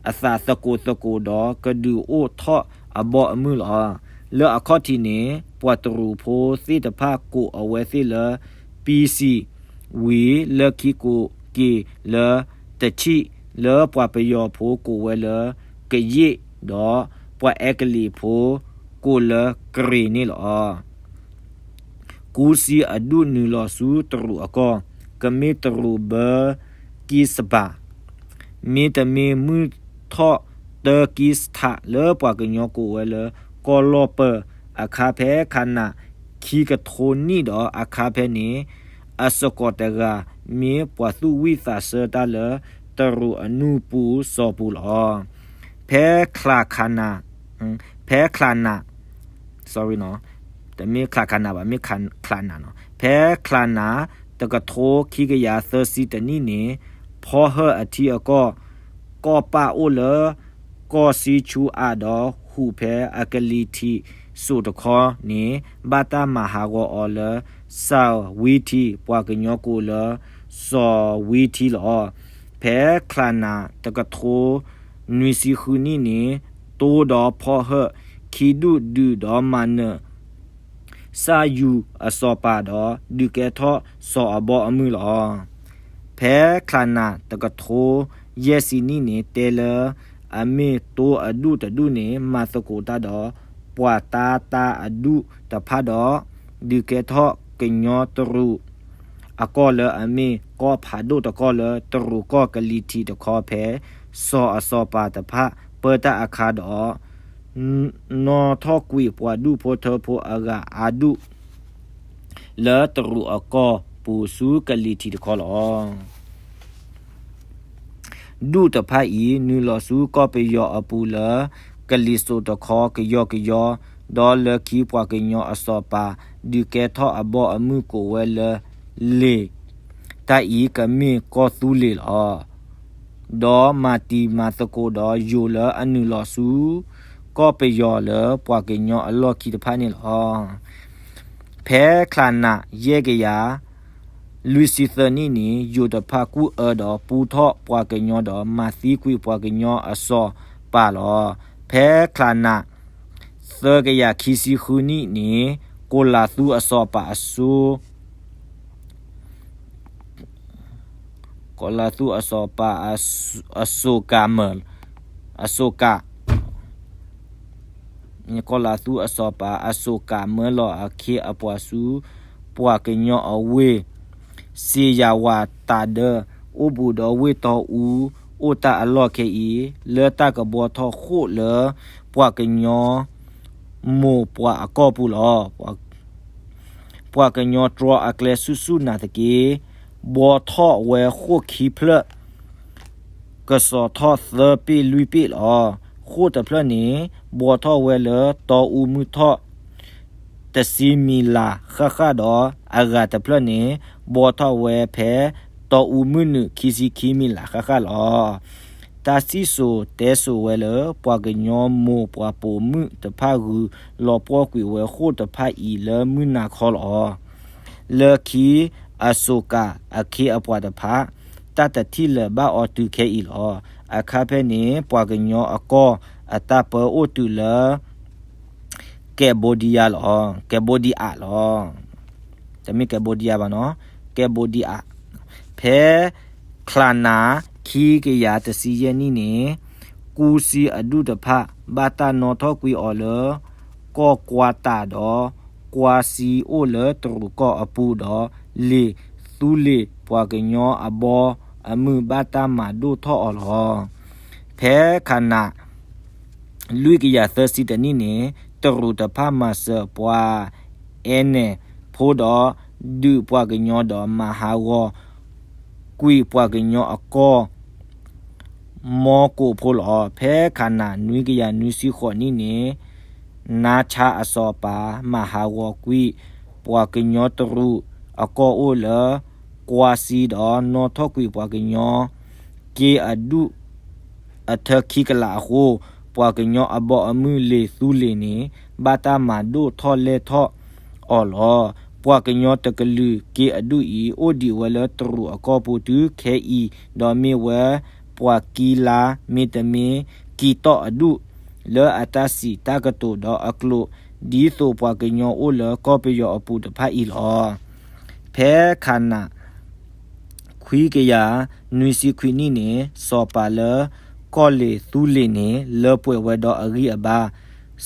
အသးသကိးသကိးဒီး ကဒုးအိၣ်ထီၣ်အဘီအမုၢ်လီၤ. လၢအခီၣ်ထံးန့ၣ် ပှၤတရူးဖိသ့ၣ်တဖၣ်ကိးအဝဲသ့ၣ်လၢ ပံစံး ဝံၤလၢခံကိးက့ၤလၢ တဆံး လၢပှၤပယီၤဖိကိးဝဲလၢ ကယ့ၣ် ဒီးပှၤအဲကလံးဖိကိးလၢ ကရ့ၤန့ၣ်လီၤ. ကူစံအဒူၣ်နုာ်လီၤဆူတရူးအကီၢ် ကမ့ၢ်တရူးဘၢကံစဘၣ် မ့တမ့ၢ်မုၢ်ထီၣ်တၢကံစထး လၢပှၤကညီကိးဝဲလၢ ကီၢ်လီၢ်ပၢၢ်အခါ ဖဲခးနးခံကထိနံၣ်ဒီးအခါဖဲန့ၣ် အစကိးတဂၤ မ့ၢ်ပှၤသူၣ်ဝံၣ်သးဆၢတၢ်လၢ တရူးအနူၢ်ပူၤစီၤပူၤလီၤ. ဖဲခးနး ဖဲခးနး sorry နီၤ, တမ့ၢ်ခးနးဘၣ် မ့ၢ်ခးနးနီၤ, ဖဲခးနး တကထိခံကယၤသၢဆံတနံၣ်န့ၣ် ဖီဟၢၣ်အထံအကီၢ် ကီၢ်ပၣ်အိၣ်လၢ ကီၢ်စံဆူအၤဒီးဟူးဖဲအကလံၤထံးစိးတခီန့ၣ် ဘၣ်တၢ်မၤဟးဂီၤအီၤလၢ စၢ်ဝံထံ ပှၤကညီကိးလၢ စီၤဝံထံလီၤ. ဖဲခးနး တကထိနွံဆံဃုနံၣ်န့ၣ် တိဒီးဖီဟၢၣ်ခံဒူၣ်ဒုးဒီးမၤနၢၤ စၢ်ယူၤအစီၤပၤဒီး ဒုးကဲထီၣ်စီၤအဘီအမုၢ်လီၤ. ဖဲခးနး တကထိယဲၢ်ဆံနံၣ်န့ၣ် တဲလၢအမ့ၢ်တိအဒူၣ်တဒူၣ်န့ၣ် မၤသကိးတၢ်ဒီး ပှၤတၤတၤအဒူၣ်တဖၣ်ဒီး ဒုးကဲထီၣ်ကညီတရူး အကီၢ်လၢအမ့ၢ်ကီၢ်ဖးဒိၣ်တကီၢ်လၢ တရူးကီၢ်ကလံၤထံးတခီဖဲ စီၤအစီၤပၤတဖၣ်ပၢတၢ်အခါဒီး နီၣ်ထီၣ်ကွံာ်ပှၤဒူၣ်ဖိထၢဖိအဂၤအါဒူၣ် လၢတရူးအကီၢ်ပူၤဆူကလံၤထံးတခီလီၤ. ဒူၣ်တဖၣ်အံၤ နုာ်လီၤဆူကီၢ်ပယီၤအပူၤလၢ ကလံၤစိးတခီကယီကယီ, ဒီးလၢခံပှၤကညီအစီၤပၤ ဒုးကဲထီၣ်အဘီအမုၢ်ကိးဝဲလၢ လ့ၣ်, တၢ်အံၤကမ့ၢ်ကီၢ်သူလ့ၤလီၤ. ဒီးမၤတံၤမၤသကိးဒီးယိၤလၢအနုာ်လီၤဆူ ကီၢ်ပယီၤလၢပှၤကညီအလီၢ်ခံတဖၣ်န့ၣ်လီၤ. ဖဲခးနး ယဲၢ်ကယၤ လွံၢ်ဆံသၢနံၣ်န့ၣ် ယိၤတဖၣ်ကူၣ်အၢဒီးပူထီၣ်ပှၤကညီဒီး မၤသံကွံာ်ပှၤကညီအစီၤပၤလီၤ. ဖဲခးနး သၢကယၤခံဆံဃုနံၣ်န့ၣ် ကီၤလၤသူအစီၤပၤအစိ ကီၤလၤသူအစီၤပၤအစိ အစိကးမၢ အစိကး ကီၤလၤသူအစီၤပၤအစိကးမၢလီၤအခ့အပှၤဆူ ပှၤကညီအဝ့ၢ် စ့ယၤဝးတးဒၢ အိၣ်ဘူးဒီးဝ့ၢ်တီအူ အိၣ်တၢ်အလီၢ်ခဲအံၤ လၢတၢ်ကဘှီထီၣ်ဃိၣ်လၢ ပှၤကညီ မိၢ်ပှၢ်အကီၢ်ပူၤလီၤ. ပှၤကညီတြီအကျဲဆူၣ်ဆူၣ်နာ်သက့ ဘှီထီၣ်ဝဲဃိၣ်ခံဖျၢၣ် ကစီၤထီၣ်သၢပ့ၣ်လွံၢ်ပ့ၣ်လီၤ. ဃိၣ်တဖျၢၣ်န့ၣ် ဘှီထီၣ်ဝဲလၢတီအူမုၢ်ထီၣ် တဆံမံလးဃၣ်ဃၣ်ဒီး အဂၤတဖျၢၣ်န့ၣ် ဘှီထီၣ်ဝဲဖဲတီအူမုၢ်နုာ်ခံဆံခံမံလးဃၣ်ဃၣ်လီၤ. တၢ်စံၣ်စိၤတဲစိၤဝဲလၢ ပှၤကညီမိၢ်ပှၤပိာ်မုၣ်တဖၣ်ဂုၤ လီၤပှီၢ်ကွံာ်ဝဲဃိၣ်တဖၣ်အံၤလၢမုၢ်နၤခီလီၤ. လၢခံအစိၤကးအခ့အပှၤတဖၣ် တၢ်တထံၣ်လၢၤဘၣ်အီၤတုၤခဲအံၤလီၤ. အခါဖဲန့ၣ် ပှၤကညီအကီၢ်အတၢ်ပၢအိၣ်တုၤလၢ ကဲးဘိဒံယါလီၤ, ကဲးဘိဒံအးလီၤ. တမ့ၢ် Cambodia ဘၣ်နီၤ, ကဲးဘိဒံအး. ဖဲချါနး ခံကယၤတဆံယဲၢ်နံၣ်န့ၣ် ကူစံအဒူၣ်တဖၣ် ဘၣ်တၢ်နီၣ်ထီၣ်ကွံာ်အီၤလၢ ကီၢ်ကွါတးဒီး ကွါစံအိၣ်လၢတရူးကီၢ်အပူၤဒီး လ့ၤသူလ့ၤပှၤကညီအဘီအမုၢ် ဘၣ်တၢ်မၤဒိၣ်ထီၣ်အီၤလီၤ. ဖဲခါနး လွံၢ်ကယၤသၢဆံတနံၣ်န့ၣ် တရူးတဖၣ်မၤစၢၤပှၤအဲနဲၣ်ဖိဒီး ဒုးပှၤကညီဒီးမၤဟးဂီၤကွံာ်ပှၤကညီအကီၢ် မီကိးဖိလီၤ. ဖဲခါနး နွံကယၤနွံဆံဃိးနံၣ်န့ၣ် နါဆါအစီၤပၤ မၤဟးဂီၤကွံာ် ပှၤကညီတရူးအကီၢ်အိၣ်လၢ ကွါစံဒီး နီၣ်ထီၣ်ကွံာ်ပှၤကညီ က့အဒူၣ် အထၢခံကလးအဃိ, ပှၤကညီအဘီအမုၢ်လ့ၤသူလ့ၤန့ၣ် ဘၣ်တၢ်မၤဒိၣ်ထီၣ်လဲၢ်ထီၣ်အီၤလီၤ. ပှၤကညီတကလုာ်က့အဒူၣ်အံၤ အိၣ်ဒံးဝဲလၢတရူးအကီၢ်ပူၤတုၤခဲအံၤ, ဒီးမ့ၢ်ဝဲပှၤကံလါ မ့တမ့ၢ်ကံတီၢ်အဒူၣ် လၢအတၢ်စံးတၢ်ကတိၤဒီးအကျိာ် ဒ်သိးပှၤကညီအိၣ်လၢကီၢ်ပယီၤအပူၤတဖၣ်အံၤလီၤ. ဖဲခါနး ခွံကယၤနွံဆံခွံနံၣ်န့ၣ် စီၤပၤလၢကီၢ်လ့ၤသူလ့ၤန့ၣ် လၢပှဲၤဝဲဒီးအဂံၢ်အဘါ,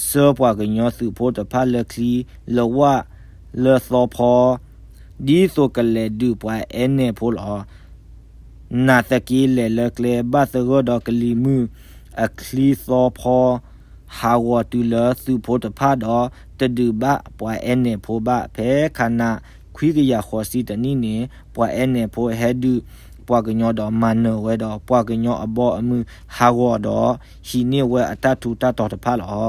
ဆှၢပှၤကညီသုးဖိတဖၣ်လၢချံလၢဝၣ်လၢသီဖီ ဒ်သိးကလဲၤဒုးပှၤအဲနဲၣ်ဖိလီၤ. နာ်သက့ လဲၤလၢကျဲဘၣ်သဂၢၢ်ဒီးကလံၤမုၢ်အချံသီဖီ ဟးဂီၤတုၤလၢသုးဖိတဖၣ်ဒီး တဒုးဘၣ်ပှၤအဲနဲၣ်ဖိဘၣ်. ဖဲခါနး ခွံကယၤဃိးဆံတနံၣ်န့ၣ် ပှၤအဲနဲၣ်ဖိဟဲဒုးပှၤကညီဒီးမၤနၢၤဝဲဒီး ပှၤကညီအဘီအမုၢ်ဟးဂီၤဒီး ဟံးန့ၢ်ဝဲအတၢ်ထူးတၢ်တီၤတဖၣ်လီၤ.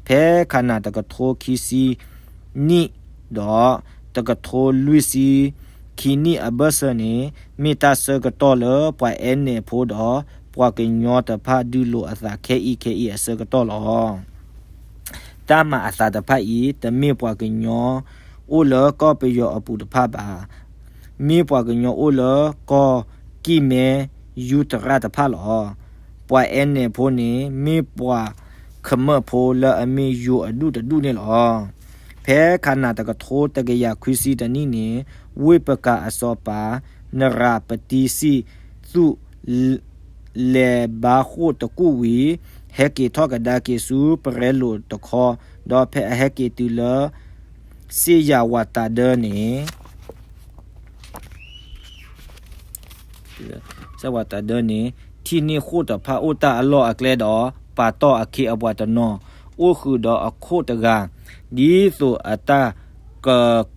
ဖဲခါနးတကထိခံဆံနံၣ်ဒီး တကထိလွံၢ်ဆံခံနံၣ်အဘၢၣ်စၢၤန့ၣ် မ့ၢ်တၢ်ဆၢကတီၢ်လၢပှၤအဲနဲၣ်ဖိဒီး ပှၤကညီတဖၣ်ဒုးလိာ်အသးခဲအံၤခဲအံၤအဆၢကတီၢ်လီၤ. တၢ်မၤအသးတဖၣ်အံၤ တမ့ၢ်ပှၤကညီအိၣ်လၢကီၢ်ပယီၤအပူၤတဖၣ်ဘၣ်. မ့ၢ်ပှၤကညီအိၣ်လၢကီၢ်ကံၢ်မဲယူတရၣ်တဖၣ်လီၤ. ပှၤအဲနဲၣ်ဖိန့ၣ် မ့ၢ်ပှၤခမၢၣ်ဖိလၢအမ့ၢ်ယိၤအဒူၣ်တဒူၣ်န့ၣ်လီၤ. ဖဲခါနးတကထိတကယၤခွံဆံတနံၣ်န့ၣ် ဝ့ၢ်ပကၤအစီၤပၤ နရၤပတံစံၣ်သူး လဲၤဘါဃိၣ်တကူၣ်ဝံၤ ဟဲက့ၤထီၣ်ကဒါက့ၤဆူပရဲလိာ်တခီ, ဒီးဖဲအဟဲက့ၤတုၤလၢ စ့ၣ်ယၤဝးတၤဒၢန့ၣ် စ့ၣ်ဝးတၤဒၢန့ၣ် ထံၣ်န့ၢ်ဃိၣ်တဖၣ်အိၣ်တၢ်အလီၢ်အကျဲဒီး ပာ်တီၢ်အခ့အပှၤတနီၤ အိၣ်ဃုာ်ဒီးအခိၣ်တဂၤ ဒ်သိးအတၢ်က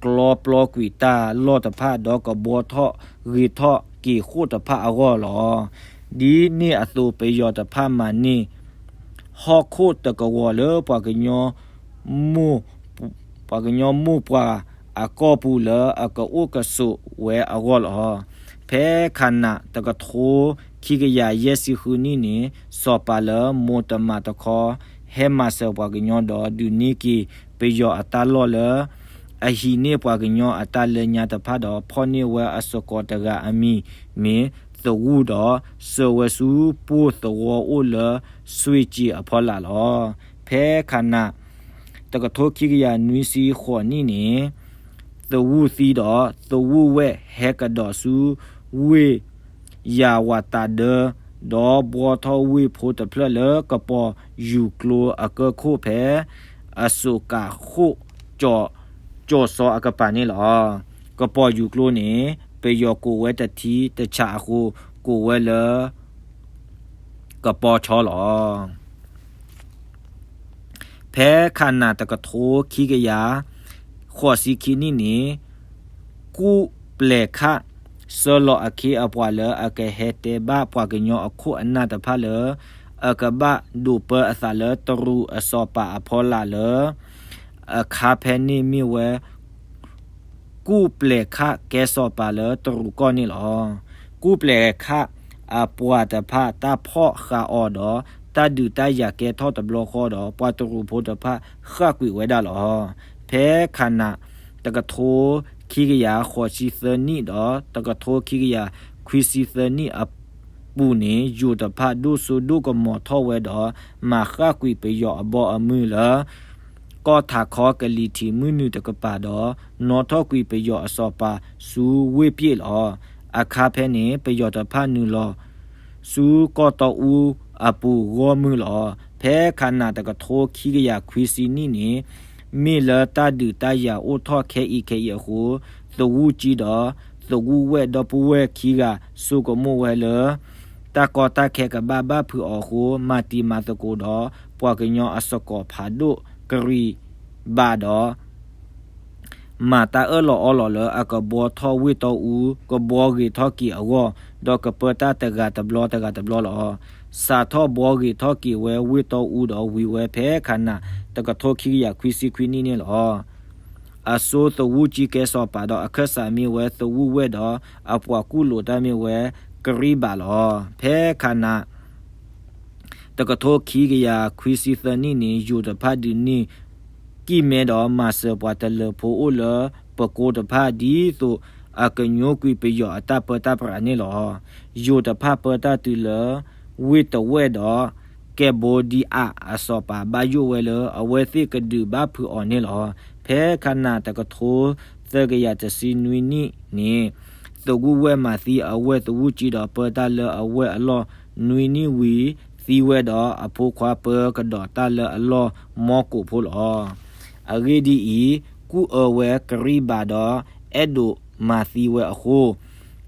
ကျီပျီကွံာ်တၢ်လီၢ်တဖၣ် ဒီးကဘှီထီၣ်ဂ့ၤထီၣ်က့ၤဃိၣ်တဖၣ်အဂီၢ်လီၤ. ဒ်န့ၣ်အသိး ပယီၤတဖၣ်မၤန့ၢ် ဟီၣ်ခိၣ်တကဝီၤလၢပှၤကညီ မိၢ် ပှၤကညီမိၢ်ပှၢ်အကီၢ်ပူၤလၢအကအိၣ်ကဆိးဝဲအဂီၢ်လီၤ. ဖဲခါနးတကထိခံကယၤယဲၢ်ဆံဃုနံၣ်န့ၣ် စီၤပၤလၢမိၢ်တမၤတခီ ဟဲမၤစၢၤပှၤကညီဒီးဒုးန့ၢ်က့ၤပယီၤအတၢ်လီၢ်လၢ အဟံးန့ၢ်ပှၤကညီအတၢ်လၢညါတဖၣ်ဒီး ဖီၣ်န့ၢ်ဝဲအစကီးတဂၤအမံၤမ့ၢ်သဝူၣ်ဒီး စၢၤဝဲဆူပိၢ်သဝီအိၣ်လၢ စွ့ၣ်ကၠံၣ်အဖီလာ်လီၤ. ဖဲခါနး တကထိခံကယၤနွံဆံဃိးနံၣ်န့ၣ် သဝူၣ်သံဒီး သဝူၣ်ဝဲၢ်ဟဲကဒီးဆူဝ့ၢ်ယၤဝးတၤဒၢ ဒီးဘှီထီၣ်ဝ့ၢ်ဖိတဖျၢၣ်လၢကပီၤယူၤကျိအကၢၢ်ခိၣ်ဖဲ အစိကးဃိၣ် ကၠီၤစီအကပၤန့ၣ်လီၤ. ကပီၤယူၤကျိန့ၣ် ပယီၤကိးဝဲတထံတဆးအဃိ ကိးဝဲလၢ ကပီၤဆီလီၤ. ဖဲခါနးတကထိခံကယၤ ဃိးဆံခံနံၣ်န့ၣ် ကူၣ်ပျဲးခၣ် ဆှၢလီၤအခ့အပှၤလၢအကဟဲတဲဘၣ်ပှၤကညီအခိၣ်အနၢ်တဖၣ်လၢ အကဘၣ်ဒိးပၢအသးလၢတရူးအစီၤပၤအဖီလာ်လၢ အခါဖဲန့ၣ်မ့ၢ်ဝဲ ကူၣ်ပျဲးခၣ်ကဲစီၤပၤလၢတရူးကီၢ်န့ၣ်လီၤ. ကူၣ်ပျဲးခၣ်အပှၤတဖၣ်တၢ်ဖီၣ်ဃာ်အီၤဒီး တၢ်ဒုးတၢ်ယၤကဲထီၣ်တဘျီဃီဒီး ပှၤတရူးဖိတဖၣ်ဃၣ်ကွံာ်ဝဲဒၣ်လီၤ. ဖဲခၤနၤ တကထိခံကယၤဃိးဆံသၢနံၣ်ဒီး တကထိခံကယၤခွံဆံသၢနံၣ်အပူၤန့ၣ် ယိၤတဖၣ်ဒိၣ်စိဒိၣ်ကမီၤထီၣ်ဝဲဒီး မၤဃၣ်ကွံာ်ပယီၤအဘီအမုၢ်လၢ ကီၢ်ထးခီကလံၤထံးမုၢ်နုာ်တကပၤဒီး နီၣ်ထီၣ်ကွံာ်ပယီၤအစီၤပၤဆူဝ့ၢ်ပျ့ၣ်လီၤ. အခါဖဲန့ၣ် ပယီၤတဖၣ်နုာ်လီၤ ဆူကီၢ်တီအူအပူၤဂီၢ်မုၢ်လီၤ. ဖဲခၤနၤတကထိခံကယၤခွံဆံနံၣ်န့ၣ် မ့ၢ်လၢတၢ်ဒုးတၢ်ယၤအိၣ်ထီၣ်ခဲအံၤခဲအံၤအဃိ သဝူကၠံဒီး သဝူဝဲၢ်ဒီပုၢ်ဝဲၢ်ခံဂၤ ဆိကမိၣ်ဝဲလၢ တၢ်ကီတၢ်ခဲကဘၣ်ဘၣ်ဖုးအီၤအဃိ မၤတံၤမၤသကိးဒီး ပှၤကညီအစကီးဖးဒိၣ်ကရံးဘၣ်ဒီး မၤတၢ်အၢၣ်လီၤအီလီၤလၢအကဘှီထီၣ်ဝ့ၢ်တီအူ ကဘှီဂ့ၤထီၣ်က့ၤအဂီၢ် ဒီးကပၢတၢ်တဂၤတဘျီတဂၤတဘျီလီၤ. စးထီၣ်ဘှီဂ့ၤထီၣ်က့ၤဝဲဝ့ၢ်တီအူဒီးဝံၤဝဲဖဲခၤနၤ တကထိခံကယၤခွံဆံခွံနံၣ်န့ၣ်လီၤ. အစိသဝူကၠံကဲစီၤပၤဒီးအခၢၣ်စးမ့ၢ်ဝဲသဝူဝဲၢ်ဒီး အပှၤကူၣ်လိာ်တၢ်မ့ၢ်ဝဲကရံးဘၣ်လီၤ. ဖဲခၤနၤ တကထိခံကယၤခွံဆံသၢနံၣ်န့ၣ် ယိၤတဖၣ်ဒုးန့ၢ် ကံၢ်မဲဒီးမၤစၢၤပှၤတလၢၤဖိအိၣ်လၢပကိတဖၣ် ဒ်သိးအကညိကွံာ်ပယီၤအတၢ်ပၢတၢ်ပြးန့ၣ်လီၤ. ယိၤတဖၣ်ပၢတၢ်တုၤလၢ ဝ့ၢ်တဝဲၢ်ဒီး ကဲဘိဒံအးအစီၤပၤဘၣ်ယိၣ်ဝဲလၢအဝဲသ့ၣ်ကဒုးဘၣ်ဖုးအီၤန့ၣ်လီၤ. ဖဲခၤနၤတကထိသၢကယၤတဆံနွံနံၣ်န့ၣ် သဝူဝဲၢ်မၤသံအဝဲၢ်သဝူကၠံဒီးပၢတၢ်လၢအဝဲၢ်အလီၢ်နွံနံၣ်ဝံၤသံဝဲဒီး အဖိခွါပၢကဒီးတၢ်လၢအလီၢ်မီကိာ်ဖိလီၤ. အဂ့ၢ်ဒ်အံၤ, ကူၣ်အၢဝဲကရံးဘၣ်ဒီး အဲၣ်ဒိးမၤသံဝဲအဃိ,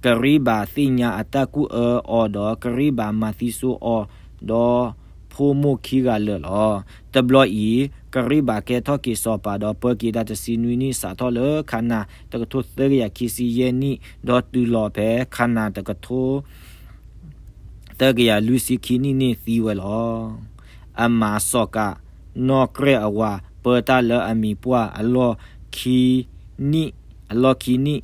ကရံးဘၣ်သ့ၣ်ညါအတၢ်ကူၣ်အၢအီၤဒီး ကရံးဘၣ်မၤသံစိအီၤဒီးဖိမိၢ်ခံဂၤလၢာ်လီၤ. တဘျီအံၤ, ကရံးဘၣ်ကဲထီၣ်က့ၤစီၤပၤဒီးပၢက့ၤတၢ်တဆံနွံနံၣ် စးထီၣ်လၢခၤနၤ တကထိသၢကယၤခံဆံယဲၢ်နံၣ် ဒီးတုၤလီၤဖဲခၤနၤတကထိ သၢကယၤလွံၢ်ဆံခံနံၣ်န့ၣ်သံဝဲလီၤ. အမၤစီၤကးနီၢ်ကြဲၢ်အဝၤ ပၢတၢ်လၢအမံၤပှၢ်အလီၢ်ခံနံၣ်, အလီၢ်ခံနံၣ်,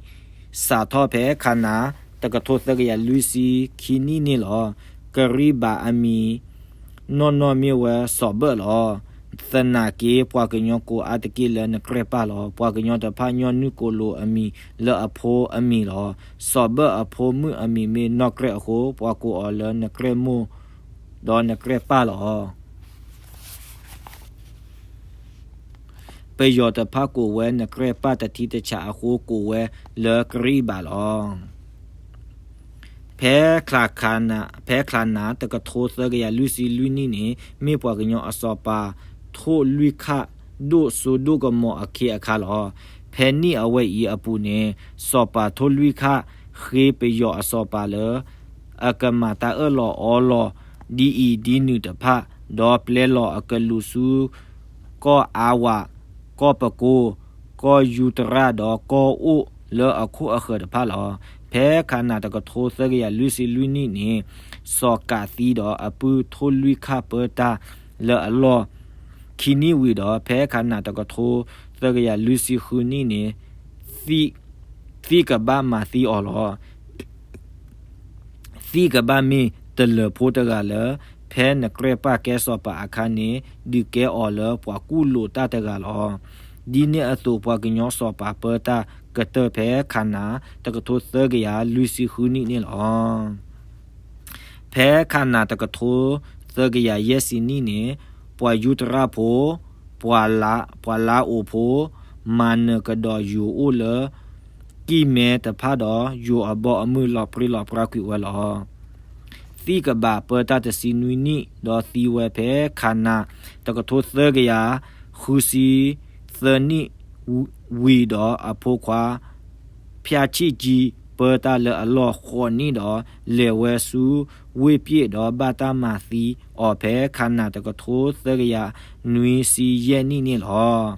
စးထီၣ်ဖဲခၤနၤ တကထိသၢကယၤလွံၢ်ဆံခံနံၣ်န့ၣ်လီၤ. ကရံးဘၣ်အမံၤ နီၢ်နီၢ်မ့ၢ်ဝဲစီၤဘၢၣ်လီၤ. သနာ်က့ ပှၤကညီကိးအါတက့ၢ်လၢနကြဲၢ်ပၢ်လီၤ. ပှၤကညီတဖၣ်ညီနုၢ်ကိးလိာ်အမံၤလၢအဖိအမံၤလီၤ. စီၤဘၢၣ်အဖိမုၣ်အမံၤမ့ၢ်နီၢ်ကြဲၢ်အဃိ ပှၤကိးအီၤလၢနကြဲၢ်မိၢ် ဒီးနကြဲၢ်ပၢ်လီၤ. ပယီၤတဖၣ်ကိးဝဲနကြဲၢ်ပၢ်တထံတဆးအဃိ ကိးဝဲလၢကရံးဘၣ်လီၤ. ဖဲခလးနး, ဖဲခလးနးတကထိသၢကယၤလွံၢ်ဆံလွံၢ်နံၣ်န့ၣ် မ့ၢ်ပှၤကညီအစီၤပၤထိၣ်လွံၢ်ခၣ်ဒိၣ်စိဒိၣ်ကမီၤအခ့အခါလီၤ. ဖဲနံၣ်အဝဲအံၤအပူၤန့ၣ် စီၤပၤထိၣ်လွံၢ်ခၣ်ဃ့ပယီၤအစီၤပၤလၢ အကမၤတၢ်အၢၣ်လီၤအီလီၤဒ်အံၤဒ်နုၤတဖၣ်, ဒီးပျဲလီၤအကလူးဆူ ကီၢ်အါဝး, ကီၢ်ပကိ, ကီၢ်ယူတရၣ်ဒီးကီၢ်အိၣ်လၢအခိၣ်အဃၢၤတဖၣ်လီၤ. ဖဲခနၤတကထိသၢကယၤလွံၢ်ဆံလွံၢ်နံၣ်န့ၣ် စီၤကးသံဒီးအပုၢ်ထိၣ်လွံၢ်ခၣ်ပၢတၢ်လၢအလီၢ်ခံနံၣ်ဝံၤဒီး ဖဲခနၤတကထိသၢကယၤလွံၢ်ဆံဃုနံၣ်န့ၣ် သံကဘၣ်မၤသံအီၤလီၤ. သံကဘၣ်မ့ၢ်တလၢၤဖိတဂၤလၢ ဖဲနကြဲၢ်ပၢ်ကဲစီၤပၤအခါန့ၣ် ဒုးကဲအီၤလၢပှၤကူၣ်လိာ်တၢ်တဂၤလီၤ. ဒ်န့ၣ်အသိး ပှၤကညီစီၤပၤပၢတၢ်ကတၢၢ်ဖဲခနၤတကထိသၢကယၤလွံၢ်ဆံဃုနံၣ်န့ၣ်လီၤ. ဖဲခနၤတကထိသၢကယၤယဲၢ်ဆံနံၣ်န့ၣ် ပှၤယူတရၣ်ဖိ, ပှၤလါ, ပှၤလါအိၣ်ဖိ, မၤနၢၤကဒီးယိၤအိၣ်လၢ ကံၢ်မဲတဖၣ်ဒီး ယိၤအဘီအမုၢ်လီၤပြံလီၤပြါကွံာ်ဝဲလီၤ. သံကဘၣ်ပၢတၢ်တဆံနွံနံၣ်ဒီးသံဝဲဖဲခနၤတကထိသၢကယၤဃုဆံသၢနံၣ်ဝံၤဒီး အဖိခွါ ဖၠၣ်ဆံၣ်ကၠံ ပၢတၢ်လၢအလီၢ်ဃိးနံၣ်ဒီး လဲၤဝဲဆူဝ့ၢ်ပျ့ၣ်ဒီး ဘၣ်တၢ်မၤသံအီၤဖဲခနၤတကထိသၢကယၤနွံဆံယဲၢ်နံၣ်န့ၣ်လီၤ.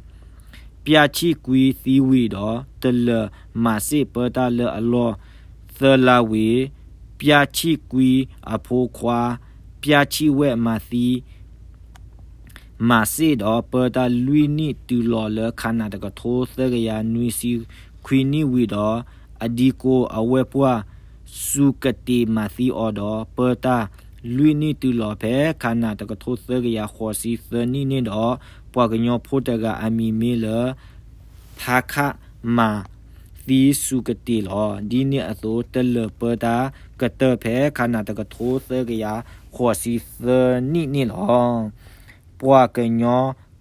ဖၠၣ်ဆံၣ်ကၠံသံဝံၤဒီး တလၢၤမးစ့ၣ်ပၢတၢ်လၢအလီၢ် သၢလါဝံၤ, ပျၢ်ဆံၣ်ကွံအဖိခွါ, ပျၢ်ဆံၣ်ဝဲၣ်မၤသံ မၤစ့ၣ်ဒီး ပၢတၢ်လွံၢ်နံၣ်တုၤလီၤလၢခးနးတကထိသၢကယၤနွံဆံခွံနံၣ်ဝံၤဒီး, အဒံကိအဝဲၢ်ပှၢ် စူၤကတ့ၤမၤသံအီၤဒီး ပၢတၢ်လွံၢ်နံၣ်တုၤလီၤဖဲခးနးတကထိသၢကယၤဃိးဆံသၢနံၣ်န့ၣ်ဒီး, ပှၤကညီဖိတဂၤအမံၤမ့ၢ်လၢ ဖါခၣ်မၤသံစူၤကတ့ၤလီၤ. ဒ်န့ၣ်အသိး တလၢာ်ပၢတၢ်ကတၢၢ်ဖဲခးနးတကထိသၢကယၤဃိးဆံသၢနံၣ်န့ၣ်လီၤ. ပှၤကညီ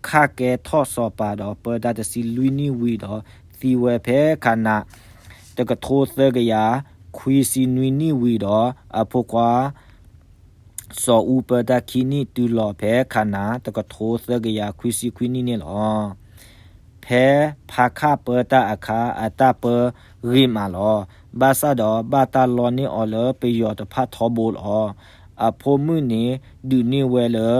ခးကဲထီၣ်စီၤပၤဒီး ပၢတၢ်တဆံလွံၢ်နံၣ်ဝံၤဒီး သံဝဲဖဲခးနးတကထိသၢကယၤခွံဆံနွံနံၣ်ဝံၤဒီး အဖိခွါ စီၤအူပၢတၢ်ခံနံၣ်တုၤလီၤဖဲခးနးတကထိသၢကယၤခွံဆံခွံနံၣ်န့ၣ်လီၤ. ဖဲဖါခၣ်ပၢတၢ်အခါ အတၢ်ပၢဂ့ၤမးလီၤ. ဘၣ်ဆၣ်ဒီးဘၣ်တၢ်လီန့ၢ်အီၤလၢပယီၤတဖၣ်ထီဘိလီၤ. အဖိမုၣ်န့ၣ်ဒုးန့ၢ်ဝဲလၢ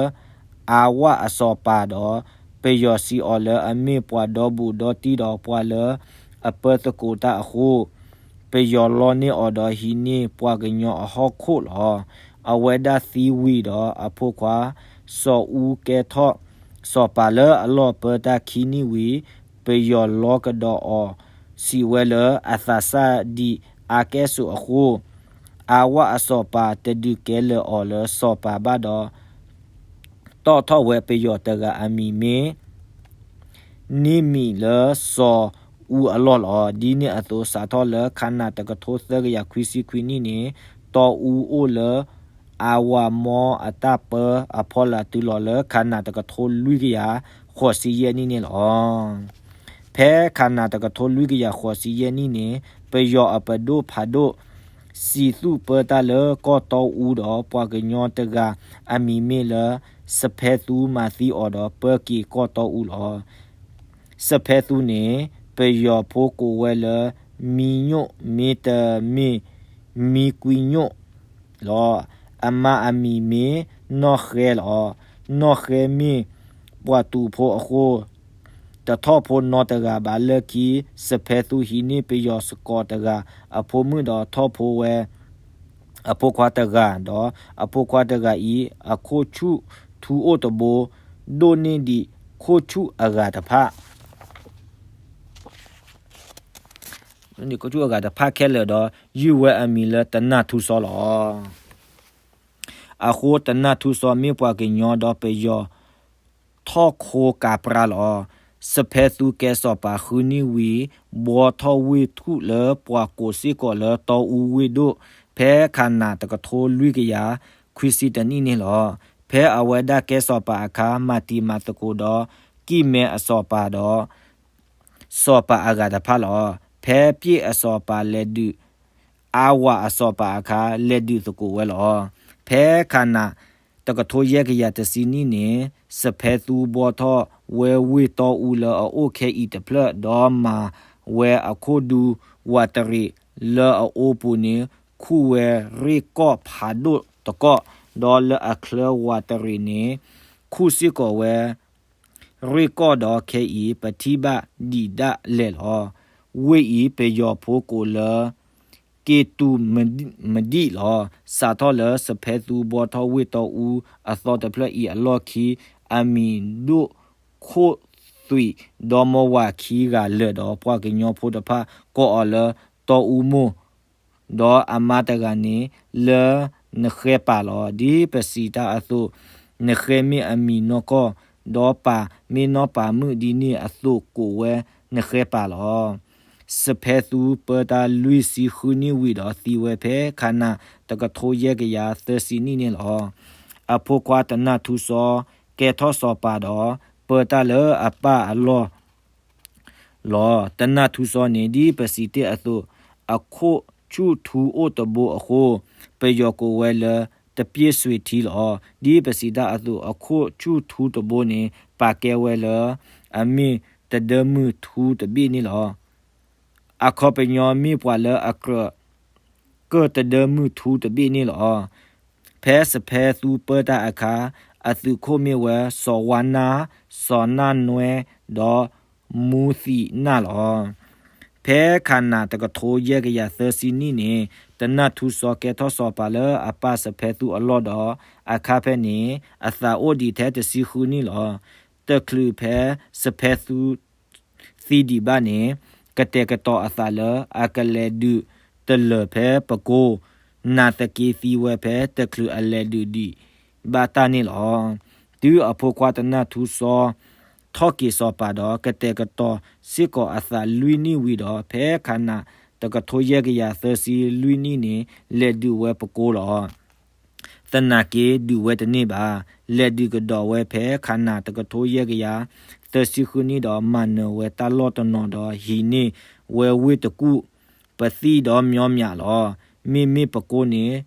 အါဝၣ်အစီၤပၤဒီး ပယီၤစံးအီၤလၢအမ့ၢ်ပှၤဒီဘူးဒီတံၢ်ဒီးပှၤလၢအပၢသကိးတၢ်အဃိ ပယီၤလီန့ၢ်အီၤဒီးဟံးန့ၢ်ပှၤကညီအဟီၣ်ခိၣ်လီၤ. အဝဲဒၣ်သံဝံၤဒီး အဖိခွါ စီၤအူကဲထီၣ်စီၤပၤလၢအလီၢ်ပၢတၢ်ခံနံၣ်ဝံၤ ပယီၤလီကဒီးအီၤ စံးဝဲလၢအသးစၢ်ဒံးအါကဲၣ်ဆိးအဃိ အါဝၣ်အစီၤပၤတဒုးကဲလၢာ်အီၤလၢစီၤပၤဘၣ်ဒီး တီၣ်ထီၣ်ဝဲပယီၤတဂၤအမံၤမ့ၢ် န့ၢ်မံၤလၢစီၤအူအလီၢ်လီၤ. ဒ်န့ၣ်အသိးစးထီၣ်လၢခးနးတကထိသၢကယၤခွံဆံခွံနံၣ်န့ၣ် တီအူအိၣ်လၢအဝၤမီအတၢ်ပၢအဖီလာ်တုၤလီၤလၢခးနးတကထိလွံၢ်ကယၤဃိးဆံယဲၢ်နံၣ်န့ၣ်လီၤ. ဖဲခးနးတကထိလွံၢ်ကယၤဃိးဆံယဲၢ်နံၣ်န့ၣ် ပယီၤအပဒိၣ်ဖးဒိၣ် စံးသူၣ်ပၢတၢ်လၢကီၢ်တီအူဒီး ပှၤကညီတဂၤအမံၤမ့ၢ်လၢ စဖဲသူမၤသံအီၤဒီးပၢက့ၤကီၢ်တီအူလီၤ. စဖဲသူန့ၣ် ပယီၤဖိကိးဝဲလၢ မံညိၣ် မ့တမ့ၢ် မံကွံညိၣ်လီၤ. အမါအမံၤမ့ၢ်နီၢ်ဃဲလီၤ. နီၢ်ဃဲမ့ၢ်ပှၤတူးဖိအဃိ တထီၣ်ဖိနီတဂၤဘၣ်. လၢခံ စဖဲသူဟံးန့ၢ်ပယီၤစ့ၢ်ကီးတဂၤ အဖိမုၣ်ဒီးထီၣ်ဖိဝဲ အဖိခွါတဂၤ, ဒီးအဖိခွါတဂၤအံၤ အခိၣ်ဆူၣ်ထူအိၣ်တဘိ ဒိၣ်န့ၢ်ဒံးခိၣ်ဆူၣ်အဂၤတဖၣ် ခိၣ်ဆူၣ်အဂၤတဖၣ်ခဲလၢာ်ဒီး ယုၢ်ဝဲအမံၤလၢတနၢ်ထူစီလီၤ. အဃိတနၢ်ထူစီမ့ၢ်ပှၤကညီဒီးပယီၤ ထီၣ်ခိကးပြါလီၤ. စဖဲသူကဲစီၤပၤဃုနံၣ်ဝံၤ ဘှီထီၣ်ဝ့ၢ်ထူၣ်လၢပှၤကိးစ့ၢ်ကီးလၢတီအူဝ့ၢ်ဒိၣ် ဖဲခးနးတကထိလွံၢ်ကယၤခွံဆံတနံၣ်န့ၣ်လီၤ. ဖဲအဝဲဒၣ်ကဲစီၤပၤအခါ မၤတံၤမၤသကိးဒီး ကံၢ်မဲအစီၤပၤဒီး စီၤပၤအဂၤတဖၣ်လီၤ. ဖဲပျ့ၣ်အစီၤပၤလဲၤဒုး အါဝၤအစီၤပၤအခါ လဲၤဒုးသကိးဝဲလီၤ. ဖဲခးနးတကထိယဲၢ်ကယၤတဆံနံၣ်န့ၣ် စဖဲသူဘှီထီၣ်ဝဲဝ့ၢ်တီအူလၢအအိၣ်ခဲအံၤတဖျၢၣ် ဒီးမၤဝဲအခိၣ်ဒူဝးတရံးလၢအအိပူၤန့ၣ် ခူၣ်ဝဲရ့ၣ်ကီၢ်ဖးဒိၣ်တကီၢ်, ဒီးလၢအချၢဝးတရံးန့ၣ် ခူၣ်စ့ၢ်ကီးဝဲ ရ့ၣ်ကီၢ်ဒီးခဲအံၤ ပထံၣ်ဘၣ်ဒံးဒၣ်လဲာ်လီၤ. ဝ့ၢ်အံၤပယီၤဖိကိးလၢ က့တူမဒံၣ်လီၤ. စးထီၣ်လၢစဖဲသူဘှီထီၣ်ဝ့ၢ်တီအူအသီတဖျၢၣ်အံၤအလီၢ်ခံ အမံၤဒိၣ်ခိၣ်သွံးဒီမါဝၤခံဂၤလၢာ်ဒီး ပှၤကညီဖိတဖၣ်ကိးအီၤလၢတီအူမိၢ် ဒီးအမါတဂၤန့ၣ် လၢနဃဲပၢ်လီၤ. ဒ်ပစံးတၢ်အသိး နဃဲမ့ၢ်အမံၤနီၢ်ကီၢ်, ဒီးပၢ်မ့ၢ်နီၢ်ပၢ်မုၣ်ဒ်န့ၣ်အသိးကိးဝဲနဃဲပၢ်လီၤ. စဖဲသူပၢတၢ်လွံၢ်ဆံဃုနံၣ်ဝံၤဒီးသံဝဲဖဲခးနးတကထိယဲၢ်ကယၤသၢဆံနံၣ်န့ၣ်လီၤ. အဖိခွါတနၢ်ထူစီ ကဲထီၣ်စီၤပၤဒီး ပၢတၢ်လၢအပၢ်အလီၢ် လီၤ. တနၢ်ထူစီန့ၣ် ဒ်ပစံးတ့ၢ်အသိး အခိၣ်ဆူၣ်ထူအိၣ်တဘိအဃိ ပယီၤကိးဝဲလၢ တပျ့ၢ်စွ့ၤထံလီၤ. ဒ်ပစံးတၢ်အသိး အခိၣ်ဆူၣ်ထူတဘိန့ၣ် ပာ်ကဲဝဲလၢ အမ့ၢ်တဒၢမုၢ်ထူတဘ့ၣ်န့ၣ်လီၤ. အခီပညီမ့ၢ်ပှၤလၢအကြၢး ကၢၢ်တဒၢမုၢ်ထူတဘ့ၣ်န့ၣ်လီၤ. ဖဲစဖဲသူပၢတၢ်အခါ အသုးခိၣ်မ့ၢ်ဝဲ စီၤဝါနၢ်, စီၤနၢ်နွဲ, ဒီးမူသံးနၢ်လီၤ. ဖဲခးနးတကထိယဲၢ်ကယၤသၢဆံနံၣ်န့ၣ် တနၢ်ထူစီကဲထီၣ်စီၤပၤလၢအပၢ်စဖဲသူအလီၢ်ဒီး အခါဖဲန့ၣ် အသးအိၣ်ဒံးထဲတဆံဃုနံၣ်လီၤ. တချုးဖဲစဖဲသူ သံဒံးဘၣ်န့ၣ် ကတဲာ်ကတီၤအသးလၢအကလဲၤဒုးတလၢာ်ဖဲပကိ နာ်သက့သံဝဲဖဲတချုးအလဲၤဒုးဒံးဘၣ်တၢ်န့ၣ်လီၤ. တုၤအဖိခွါတနၢ်ထူစီ ထီၣ်က့ၤစီၤပၤဒီး ကတဲာ်ကတီၤစ့ၢ်ကီးအသးလွံၢ်နံၣ်ဝံၤဒီး ဖဲခးနးတကထိယဲၢ်ကယၤသၢဆံလွံၢ်နံၣ်န့ၣ် လဲၤဒုးဝဲပကိလီၤ. သနာ်က့ဒုးဝဲတန့ၢ်ဘၣ်. လဲၤဒုးကဒီးဝဲဖဲခးနးတကထိယဲၢ်ကယၤသၢဆံဃုနံၣ်ဒီး မၤနၢၤဝဲတၢ်လီၢ်တနီၤဒီး ဟံးန့ၢ်ဝဲဝ့ၢ်တကူၣ် ပသံၣ်ဒီးမညီမညီလီၤ. မ့မ့ၢ်ပကိန့ၣ်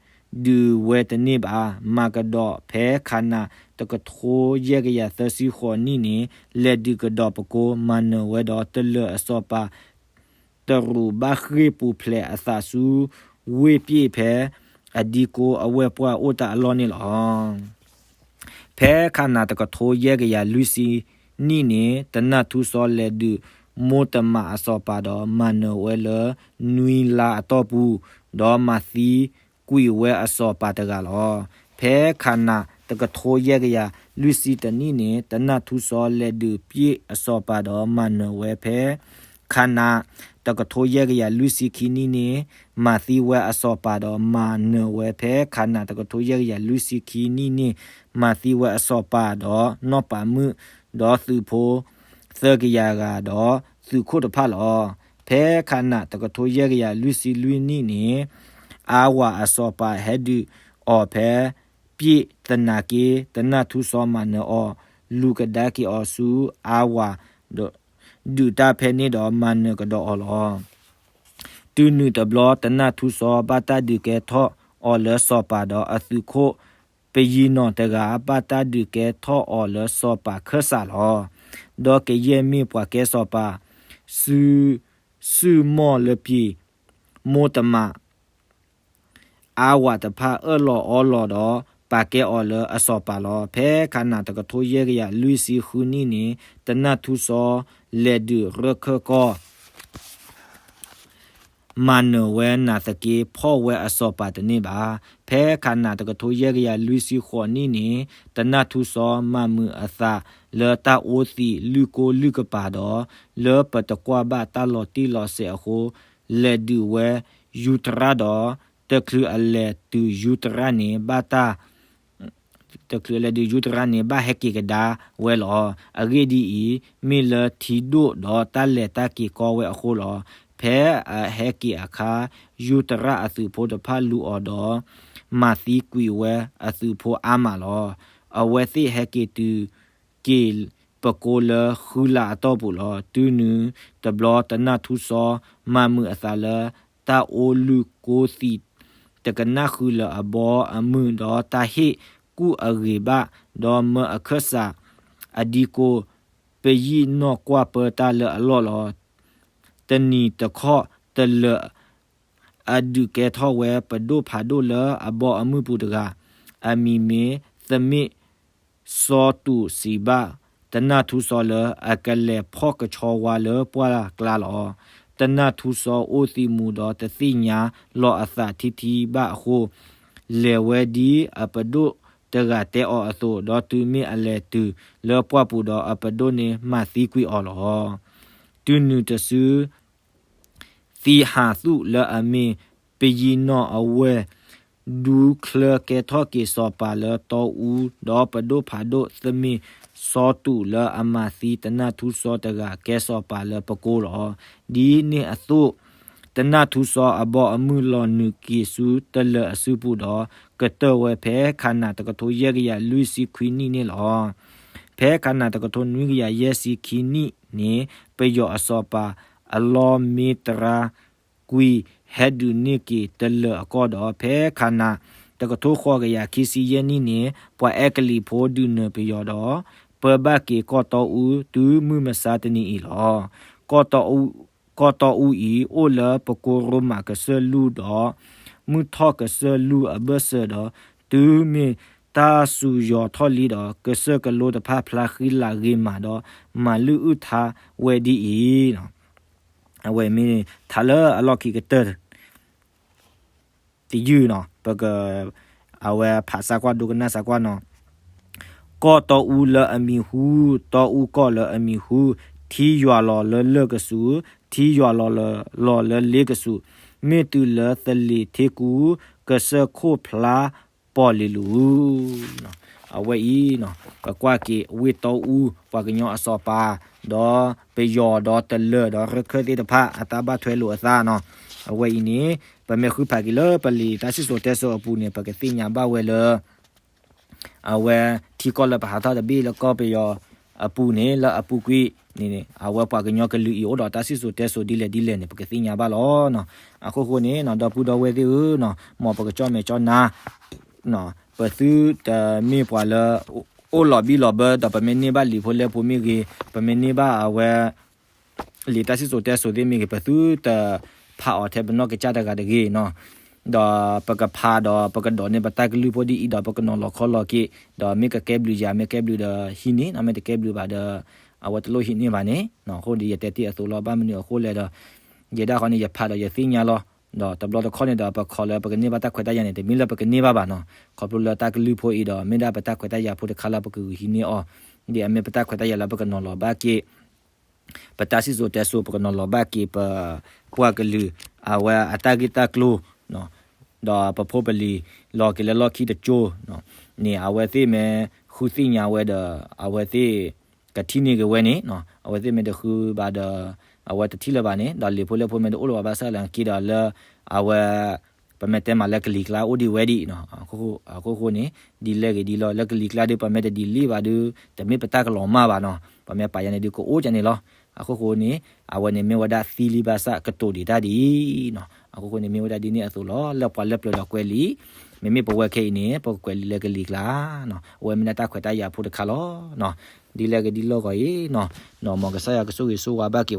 ဒုးဝဲတန့ၢ်ဘၣ်. မၤကဒီးဖဲခးနးတကထိယဲၢ်ကယၤသၢဆံဃိးနံၣ်န့ၣ် လဲၤဒုးကဒီးပကိ မၤနၢၤဝဲဒီးတလၢာ်အစီၤပၤ တရူးဘၣ်ဃ့ၢ်ပူၤဖျဲးအသးဆူဝ့ၢ်ပျ့ၣ်ဖဲ အဒံကိအဝဲၢ်ပှၢ်အိၣ်တၢ်အလီၢ်န့ၣ်လီၤ. ဖဲခးနးတကထိယဲၢ်ကယၤလွံၢ်ဆံနံၣ်န့ၣ် တနၢ်ထူစီလဲၤဒုးမိၢ်တမးအစီၤပၤဒီး မၤနၢၤဝဲလၢနွံလါအတီၢ်ပူၤ, ဒီးမၤသံကွံာ်ဝဲအစီၤပၤတဂၤလီၤ. ဖဲခးနးတကထိယဲၢ်ကယၤလွံၢ်ဆံတနံၣ်န့ၣ် တနၢ်ထူစီလဲၤဒုးပျ့ၣ်အစီၤပၤဒီး မၤနၢၤဝဲဖဲ ခးနးတကထိယဲၢ်ကယၤလွံၢ်ဆံခံနံၣ်န့ၣ် မၤသံဝဲအစီၤပၤဒီး မၤနၢၤဝဲဖဲခးနးတကထိယဲၢ်ကယၤလွံၢ်ဆံခံနံၣ်န့ၣ် မၤသံဝဲအစီၤပၤဒီး နီၢ်ပၤမုၣ်, ဒီးသုးဖိသၢကယၤဂၤဒီး သုးခိၣ်တဖၣ်လီၤ. ဖဲခးနးတကထိယဲၢ်ကယၤလွံၢ်ဆံလွံၢ်နံၣ်န့ၣ် အါဝၤအစီၤပၤဟဲဒုးအီၤဖဲပျ့ၣ်သနာ်က့ တနၢ်ထူစီမၤနၢၤအီၤ, လူၤကဒါက့ၤအီၤဆူအါဝၤ ဒုးတၢ်ဖဲန့ၣ်ဒီး မၤနၢၤကဒီးအီၤလီၤ. တုၤနုၤတဘျီ တနၢ်ထူစီဘၣ်တၢ်ဒုးကဲထီၣ်အီၤလၢစီၤပၤဒီး အသုးခိၣ်ပယံာ်နီၣ်တဂၤ ဘၣ်တၢ်ဒုးကဲထီၣ်အီၤလၢစီၤပၤခၢၣ်စးလီၤ. ဒီးကယဲၢ်မ့ၢ်ပှၤကဲစီၤပၤ စု စုမီၢ်လၢပျ့ၤ, မိၢ်တမး အါဝၤတဖၣ်အၢၣ်လီၤအီလီၤဒီး ပာ်ကဲအီၤလၢအစီၤပၤလီၤ. ဖဲခးနးတကထိယဲၢ်ကယၤလွံၢ်ဆံဃုနံၣ်န့ၣ် တနၢ်ထူစီလဲၤဒုးရၢၢ်ခၢၣ်ကီၢ် မၤနၢၤဝဲနာ်သက့ ဖီၣ်ဝဲအစီၤပၤတန့ၢ်ဘၣ်. ဖဲခးနးတကထိယဲၢ်ကယၤလွံၢ်ဆံဃိးနံၣ်န့ၣ် တနၢ်ထူစီမၤမုာ်အသးလၢတၢ်အိၣ်သံးလုၢ်ကိလုၢ်ကပၤဒီး လၢပတကွၢ်ဘၣ်တၢ်လီၤတံၢ်လီၤဆဲးအဃိ လဲၤဒုးဝဲယူတရၣ်ဒီး တချုးအလဲၤတုၤယူတရၣ်န့ၣ် ဘၣ်တၢ် တချုးအလဲၤဒုးယူတရၣ်န့ၣ် ဘၣ်ဟဲက့ၤကဒါဝဲလီၤ. အဂ့ၢ်ဒ်အံၤ, မ့ၢ်လၢထံဒိၣ်ဒီးတၢ်လဲၤတၢ်က့ၤကီဝဲအဃိလီၤ. ဖဲအဟဲက့ၤအခါ ယူတရၣ်အသုးဖိတဖၣ်လူၤအီၤဒီး မၤသံကွံာ်ဝဲအသုးဖိအါမးလီၤ. အဝဲသ့ၣ်ဟဲက့ၤတုၤက့ၤပကိလၢဃုလါအတီၢ်ပူၤလီၤ. တုၤနုၤတဘျီ တနၢ်ထူစီ မၤမုာ်အသးလၢ တၢ်အိၣ်လုၢ်ကိသံး တကနၣ်ဃုာ်လၢၤအဘီအမုၢ် ဒီးတၢ်ဟ့ၣ်ကူၣ်အဂ့ၤဘၣ်, ဒီးမၢအခၢၣ်စး အဒံကိ ပယံာ်နီၣ်ကွၢ်ပၢတၢ်လၢအလီၢ်လီၤ. တနံၤတခီၣ် တလၢာ်အဒုးကဲထီၣ်ဝဲ ပဒိၣ်ဖးဒိၣ်လၢအဘီအမုၢ်ပူၤတဂၤ, အမံၤမ့ၢ် သမ့ၣ် စီတူးစံးဘၣ် တနၢ်ထူစီလၢ အကလဲၤဖီၣ်ကဆီဝါလၢပှၢ်ကျါလီၤ. တနၢ်ထူစီအိၣ်သံးမူၤဒီး တသ့ၣ်ညါလီၤအသးထံထံဘၣ်အဃိ, လဲၤဝဲဒ်အပဒိၣ်တဂၤတဲအီၤအသိး, ဒီးတုၤမ့ၢ်အလဲၤတုၤလၢပှၢ်ပူၤဒီး အပဒိၣ်န့ၣ်မၤသံကွံာ်အီၤလီၤ. တုၤနုၤတစု သံဟးသူၣ်လၢအမ့ၢ်ပယံာ်နီၣ်အဝဲၢ် ဒူချၢကဲထီၣ်က့ၤစီၤပၤလၢတီအူ, ဒီးပဒိၣ်ဖးဒိၣ်သမ့ၣ်စီတူးလၢအမၤသံတနၢ်ထူစီတဂၤ ကဲစီၤပၤလၢပကိလီၤ. ဒ်န့ၣ်အသိး တနၢ်ထူစီအဘီအမုၢ်လီၤနုာ်က့ၤဆူတလၢာ်အစုပူၤဒီး ကတၢၢ်ဝဲဖဲခးနးတကထိယဲၢ်ကယၤလွံၢ်ဆံခွံနံၣ်န့ၣ်လီၤ. ဖဲခးနးတကထိနွံကယၤယဲၢ်ဆံခံနံၣ်န့ၣ် ပယီၤအစီၤပၤအလီမ့တြါကွံာ် ဟဲဒုးန့ၢ်က့ၤတလၢာ်အကီၢ်ဒီး ဖဲခးနးတကထိဃိးကယၤခံဆံယဲၢ်နံၣ်န့ၣ် ပှၤအဲကလံးဖိဒုးနၢၤပယီၤဒီး ပၢဘၣ်က့ၤကီၢ်တီအူ တုၤမုၢ်မဆါတနံၤအံၤလီၤ. ကီၢ်တီအူအံၤ အိၣ်လၢပကိရိမးကစၢၢ်လူၢ်ဒီး မုၢ်ထီၣ်ကစၢၢ်လူၢ်အဘၢၣ်စၢၤဒီး တုၤမ့ၢ်တၢ်စူၤယီၤထီၣ်လံဒီး ကစၢၢ်ကလိတဖၣ်ဖျါဃံလၤဂ့ၤမးဒီး မၤလုၢ်အုၣ်ထါဝဲဒ်အံၤ အဝဲမ့ၢ်ထါလၢအလီၢ်ခံကတၢၢ် တယုၢ်နီၤ, ပက အဝဲဖးစါကွၢ်ဒိကနၣ်စါကွၢ်နီၤ. ကီၢ်တီအူလၢအမံၤဟူ, တီအူကီၢ်လၢအမံၤဟူ, ထံယွၤလီၤလၢလၢၢ်ကစူၢ်, ထံယွၤလီၤလၢ လီၤလၢလ့ကစူၢ်, မ့ၢ်တုၤလၢသလ့ၤထ့ကူ, ကစၢၢ်ခိၣ်ဖျါပီၣ်လ့ၤလူၤ. အဝဲအံၤနီၤ ပကွၢ်က့ၤဝ့ၢ်တီအူ ပှၤကညီအစီၤပၤ ဒီးပယီၤဒီးတလၢၢ်ဒီးရခၢၣ်သ့ၣ်တဖၣ် အတၢ်ဘၣ်ထွဲလိာ်အသးနီၤ. အဝဲအံၤန့ၣ် ပမ့ၢ်ဃုဖးက့ၤလၢပလံာ်တၢ်စံၣ်စိၤတဲစိၤအပူၤန့ၣ် ပကသ့ၣ်ညါဘၣ်ဝဲလၢ အဝဲထံကီၢ်လၢပဟးထီၣ်တဘ့ၣ်လၢကီၢ်ပယီၤအပူၤန့ၣ် လၢအပူၤကွံာ်န့ၣ် အဝဲပှၤကညီကလုာ်အံၤအိၣ်ဒီးတၢ်စံၣ်စိၤတဲစိၤဒ်လဲၣ်ဒ်လဲၣ်န့ၣ် ပကသ့ၣ်ညါဘၣ်လီၤနီၤ. အခိၣ်ဃိန့ၣ်နီၤ ဒီပုၢ်ဒီဝဲၢ်သ့ၣ်ဧၢနီၤ မ်ပကကၠီၣ်မဲာ်ကၠီၣ်နါ ပသုတမ့ၢ်ပှၤလၢ အိၣ်လီၤဘံၣ်လီၤဘၢ ဒီးပမ့ၢ်န့ၢ်ဘၣ်လံာ်ဖိလဲၢ်ဖိမ့ၢ်ဂ့ၤ, ပမ့ၢ်န့ၢ်ဘၣ်အဝဲ လံာ်တၢ်စံၣ်စိၤတဲစိၤသ့ၣ်မ့ၢ်ဂ့ၤ ပသုတဖးအီၤထဲပနီၢ်ကစၢ်တဂၤတဂ့ၤနီၤ. ဒီးပကဖးဒီးပကဒိးန့ၢ်ပတၢ်ကလုၢ်ဖိဒ်အံၤဒီး ပကနီၤလီၤခီလီၤက့ၤ, ဒီးမ့ၢ်ကကဲဘျုးယၤ မ့ၢ်ကဲဘျုးဒီးဟံးန့ၢ်နီၤ, မ့ၢ်တကဲဘျုးဘၣ်ဒီး အဝဲတလိၣ်ဟံးန့ၢ်ဘၣ်န့ၣ်နီၤ. အဃိဒီးယတဲတ့ၢ်အသိးလီၤ. ဘၣ်မနုၤအဃိလဲၣ်ဒီး ယဲဒၣ်ဃီန့ၣ် ယဖးဒီးယသ့ၣ်ညါလီၤ. ဒီးတဘျီတခီၣ်န့ၣ်ဒီး ပခိးလၢပကန့ၢ်ဘၣ်တၢ်ခွဲးတၢ်ယာ်န့ၣ် တမ့ၢ်လၢပကန့ၢ်ဘၣ်ဘၣ်နီၤ. ခီဖျိလၢတၢ်ကလုၢ်ဖိအံၤဒီး မ့ၢ်ဒၣ်ပတၢ်ခွဲးတၢ်ယာ်ဖိတခါလၢပကဂုာ်ဟံးန့ၢ်အီၤ, ဒ်အမ့ၢ်ပတၢ်ခွဲးတၢ်ယာ်လၢပကနီၤလီၤဘၣ်က့ၤ ပတၢ်စံၣ်စိၤတဲစိၤ ပကနီၤလီၤဘၣ်က့ၤပပှၤကလုာ် အဝဲအတၢ်ဂ့ၢ်တၢ်ကျိၤ ဒီးပဖိပလံၤ လီၤက့ၤလၢလီၢ်ခံတကၠိန့ၣ် အဝဲသ့ၣ်မ့ၢ်ဃုသ့ၣ်ညါဝဲဒီး အဝဲသ့ၣ်ကထံၣ်န့ၢ်က့ၤဝဲန့ၣ်, အဝဲသ့ၣ်မ့ၢ်တဃုဘၣ်ဒီး အဝဲတထံၣ်လၢၤဘၣ်န့ၣ် ဒီးလံာ်ဖိလဲၢ်ဖိမ့ၢ်တအိၣ်လၢၤဘၣ်ဘၣ်ဆၣ်လၢက့ၤဒီးလၢ အဝဲ ပမ့ၢ်တဲမးလၢကလံၤကျါအိၣ်ဒံးဝဲဒံးနီၤ. အခိၣ်ဃိန့ၣ် ဒ်လဲၣ်ဂ့ၤဒ်လဲၣ် လၢကလံၤကျါဒီး ပမ့ၢ်တဒ်လံဘၣ်ဒီး တမ့ၢ်ပတၢ်ကလီၤမၢ်ဘၣ်နီၤ. ပမ့ၢ်ပာ်ယၤန့ၣ်ဒီးကအိၣ်ကန့ၣ်လီၤ. အခိၣ်ဃိန့ၣ် အဝဲန့ၣ်မ့ၢ်ဝဲဒၣ်သံလံဘၣ်ဆၣ်ကတိၤဒံးတၢ်ဒ်အံၤနီၤ. အခိၣ်ဃိန့ၣ်မ့ၢ်ဝဲဒၣ်ဒ်န့ၣ်အသိးလီၤ. လၢပှၤလၢပျၢၤဒီးကွဲးလံာ်, မ့မ့ၢ်ပဝဲခဲအံၤန့ၣ် ပကကွဲးလံာ်လၢကလံၤကျါနီၤ. အဝဲမ့ၢ်ဒၣ်တၢ်ခွဲးတၢ်ယာ်ဖိတခါလီၤ. ဒ်လဲၣ်ဂ့ၤဒ်လဲၣ်ဂ့ၤအံၤနီၤ, မ်ကစၢ်ယွၤကဆိၣ်ဂ့ၤဆိၣ်ဝါဘၣ်က့ၤပှၤ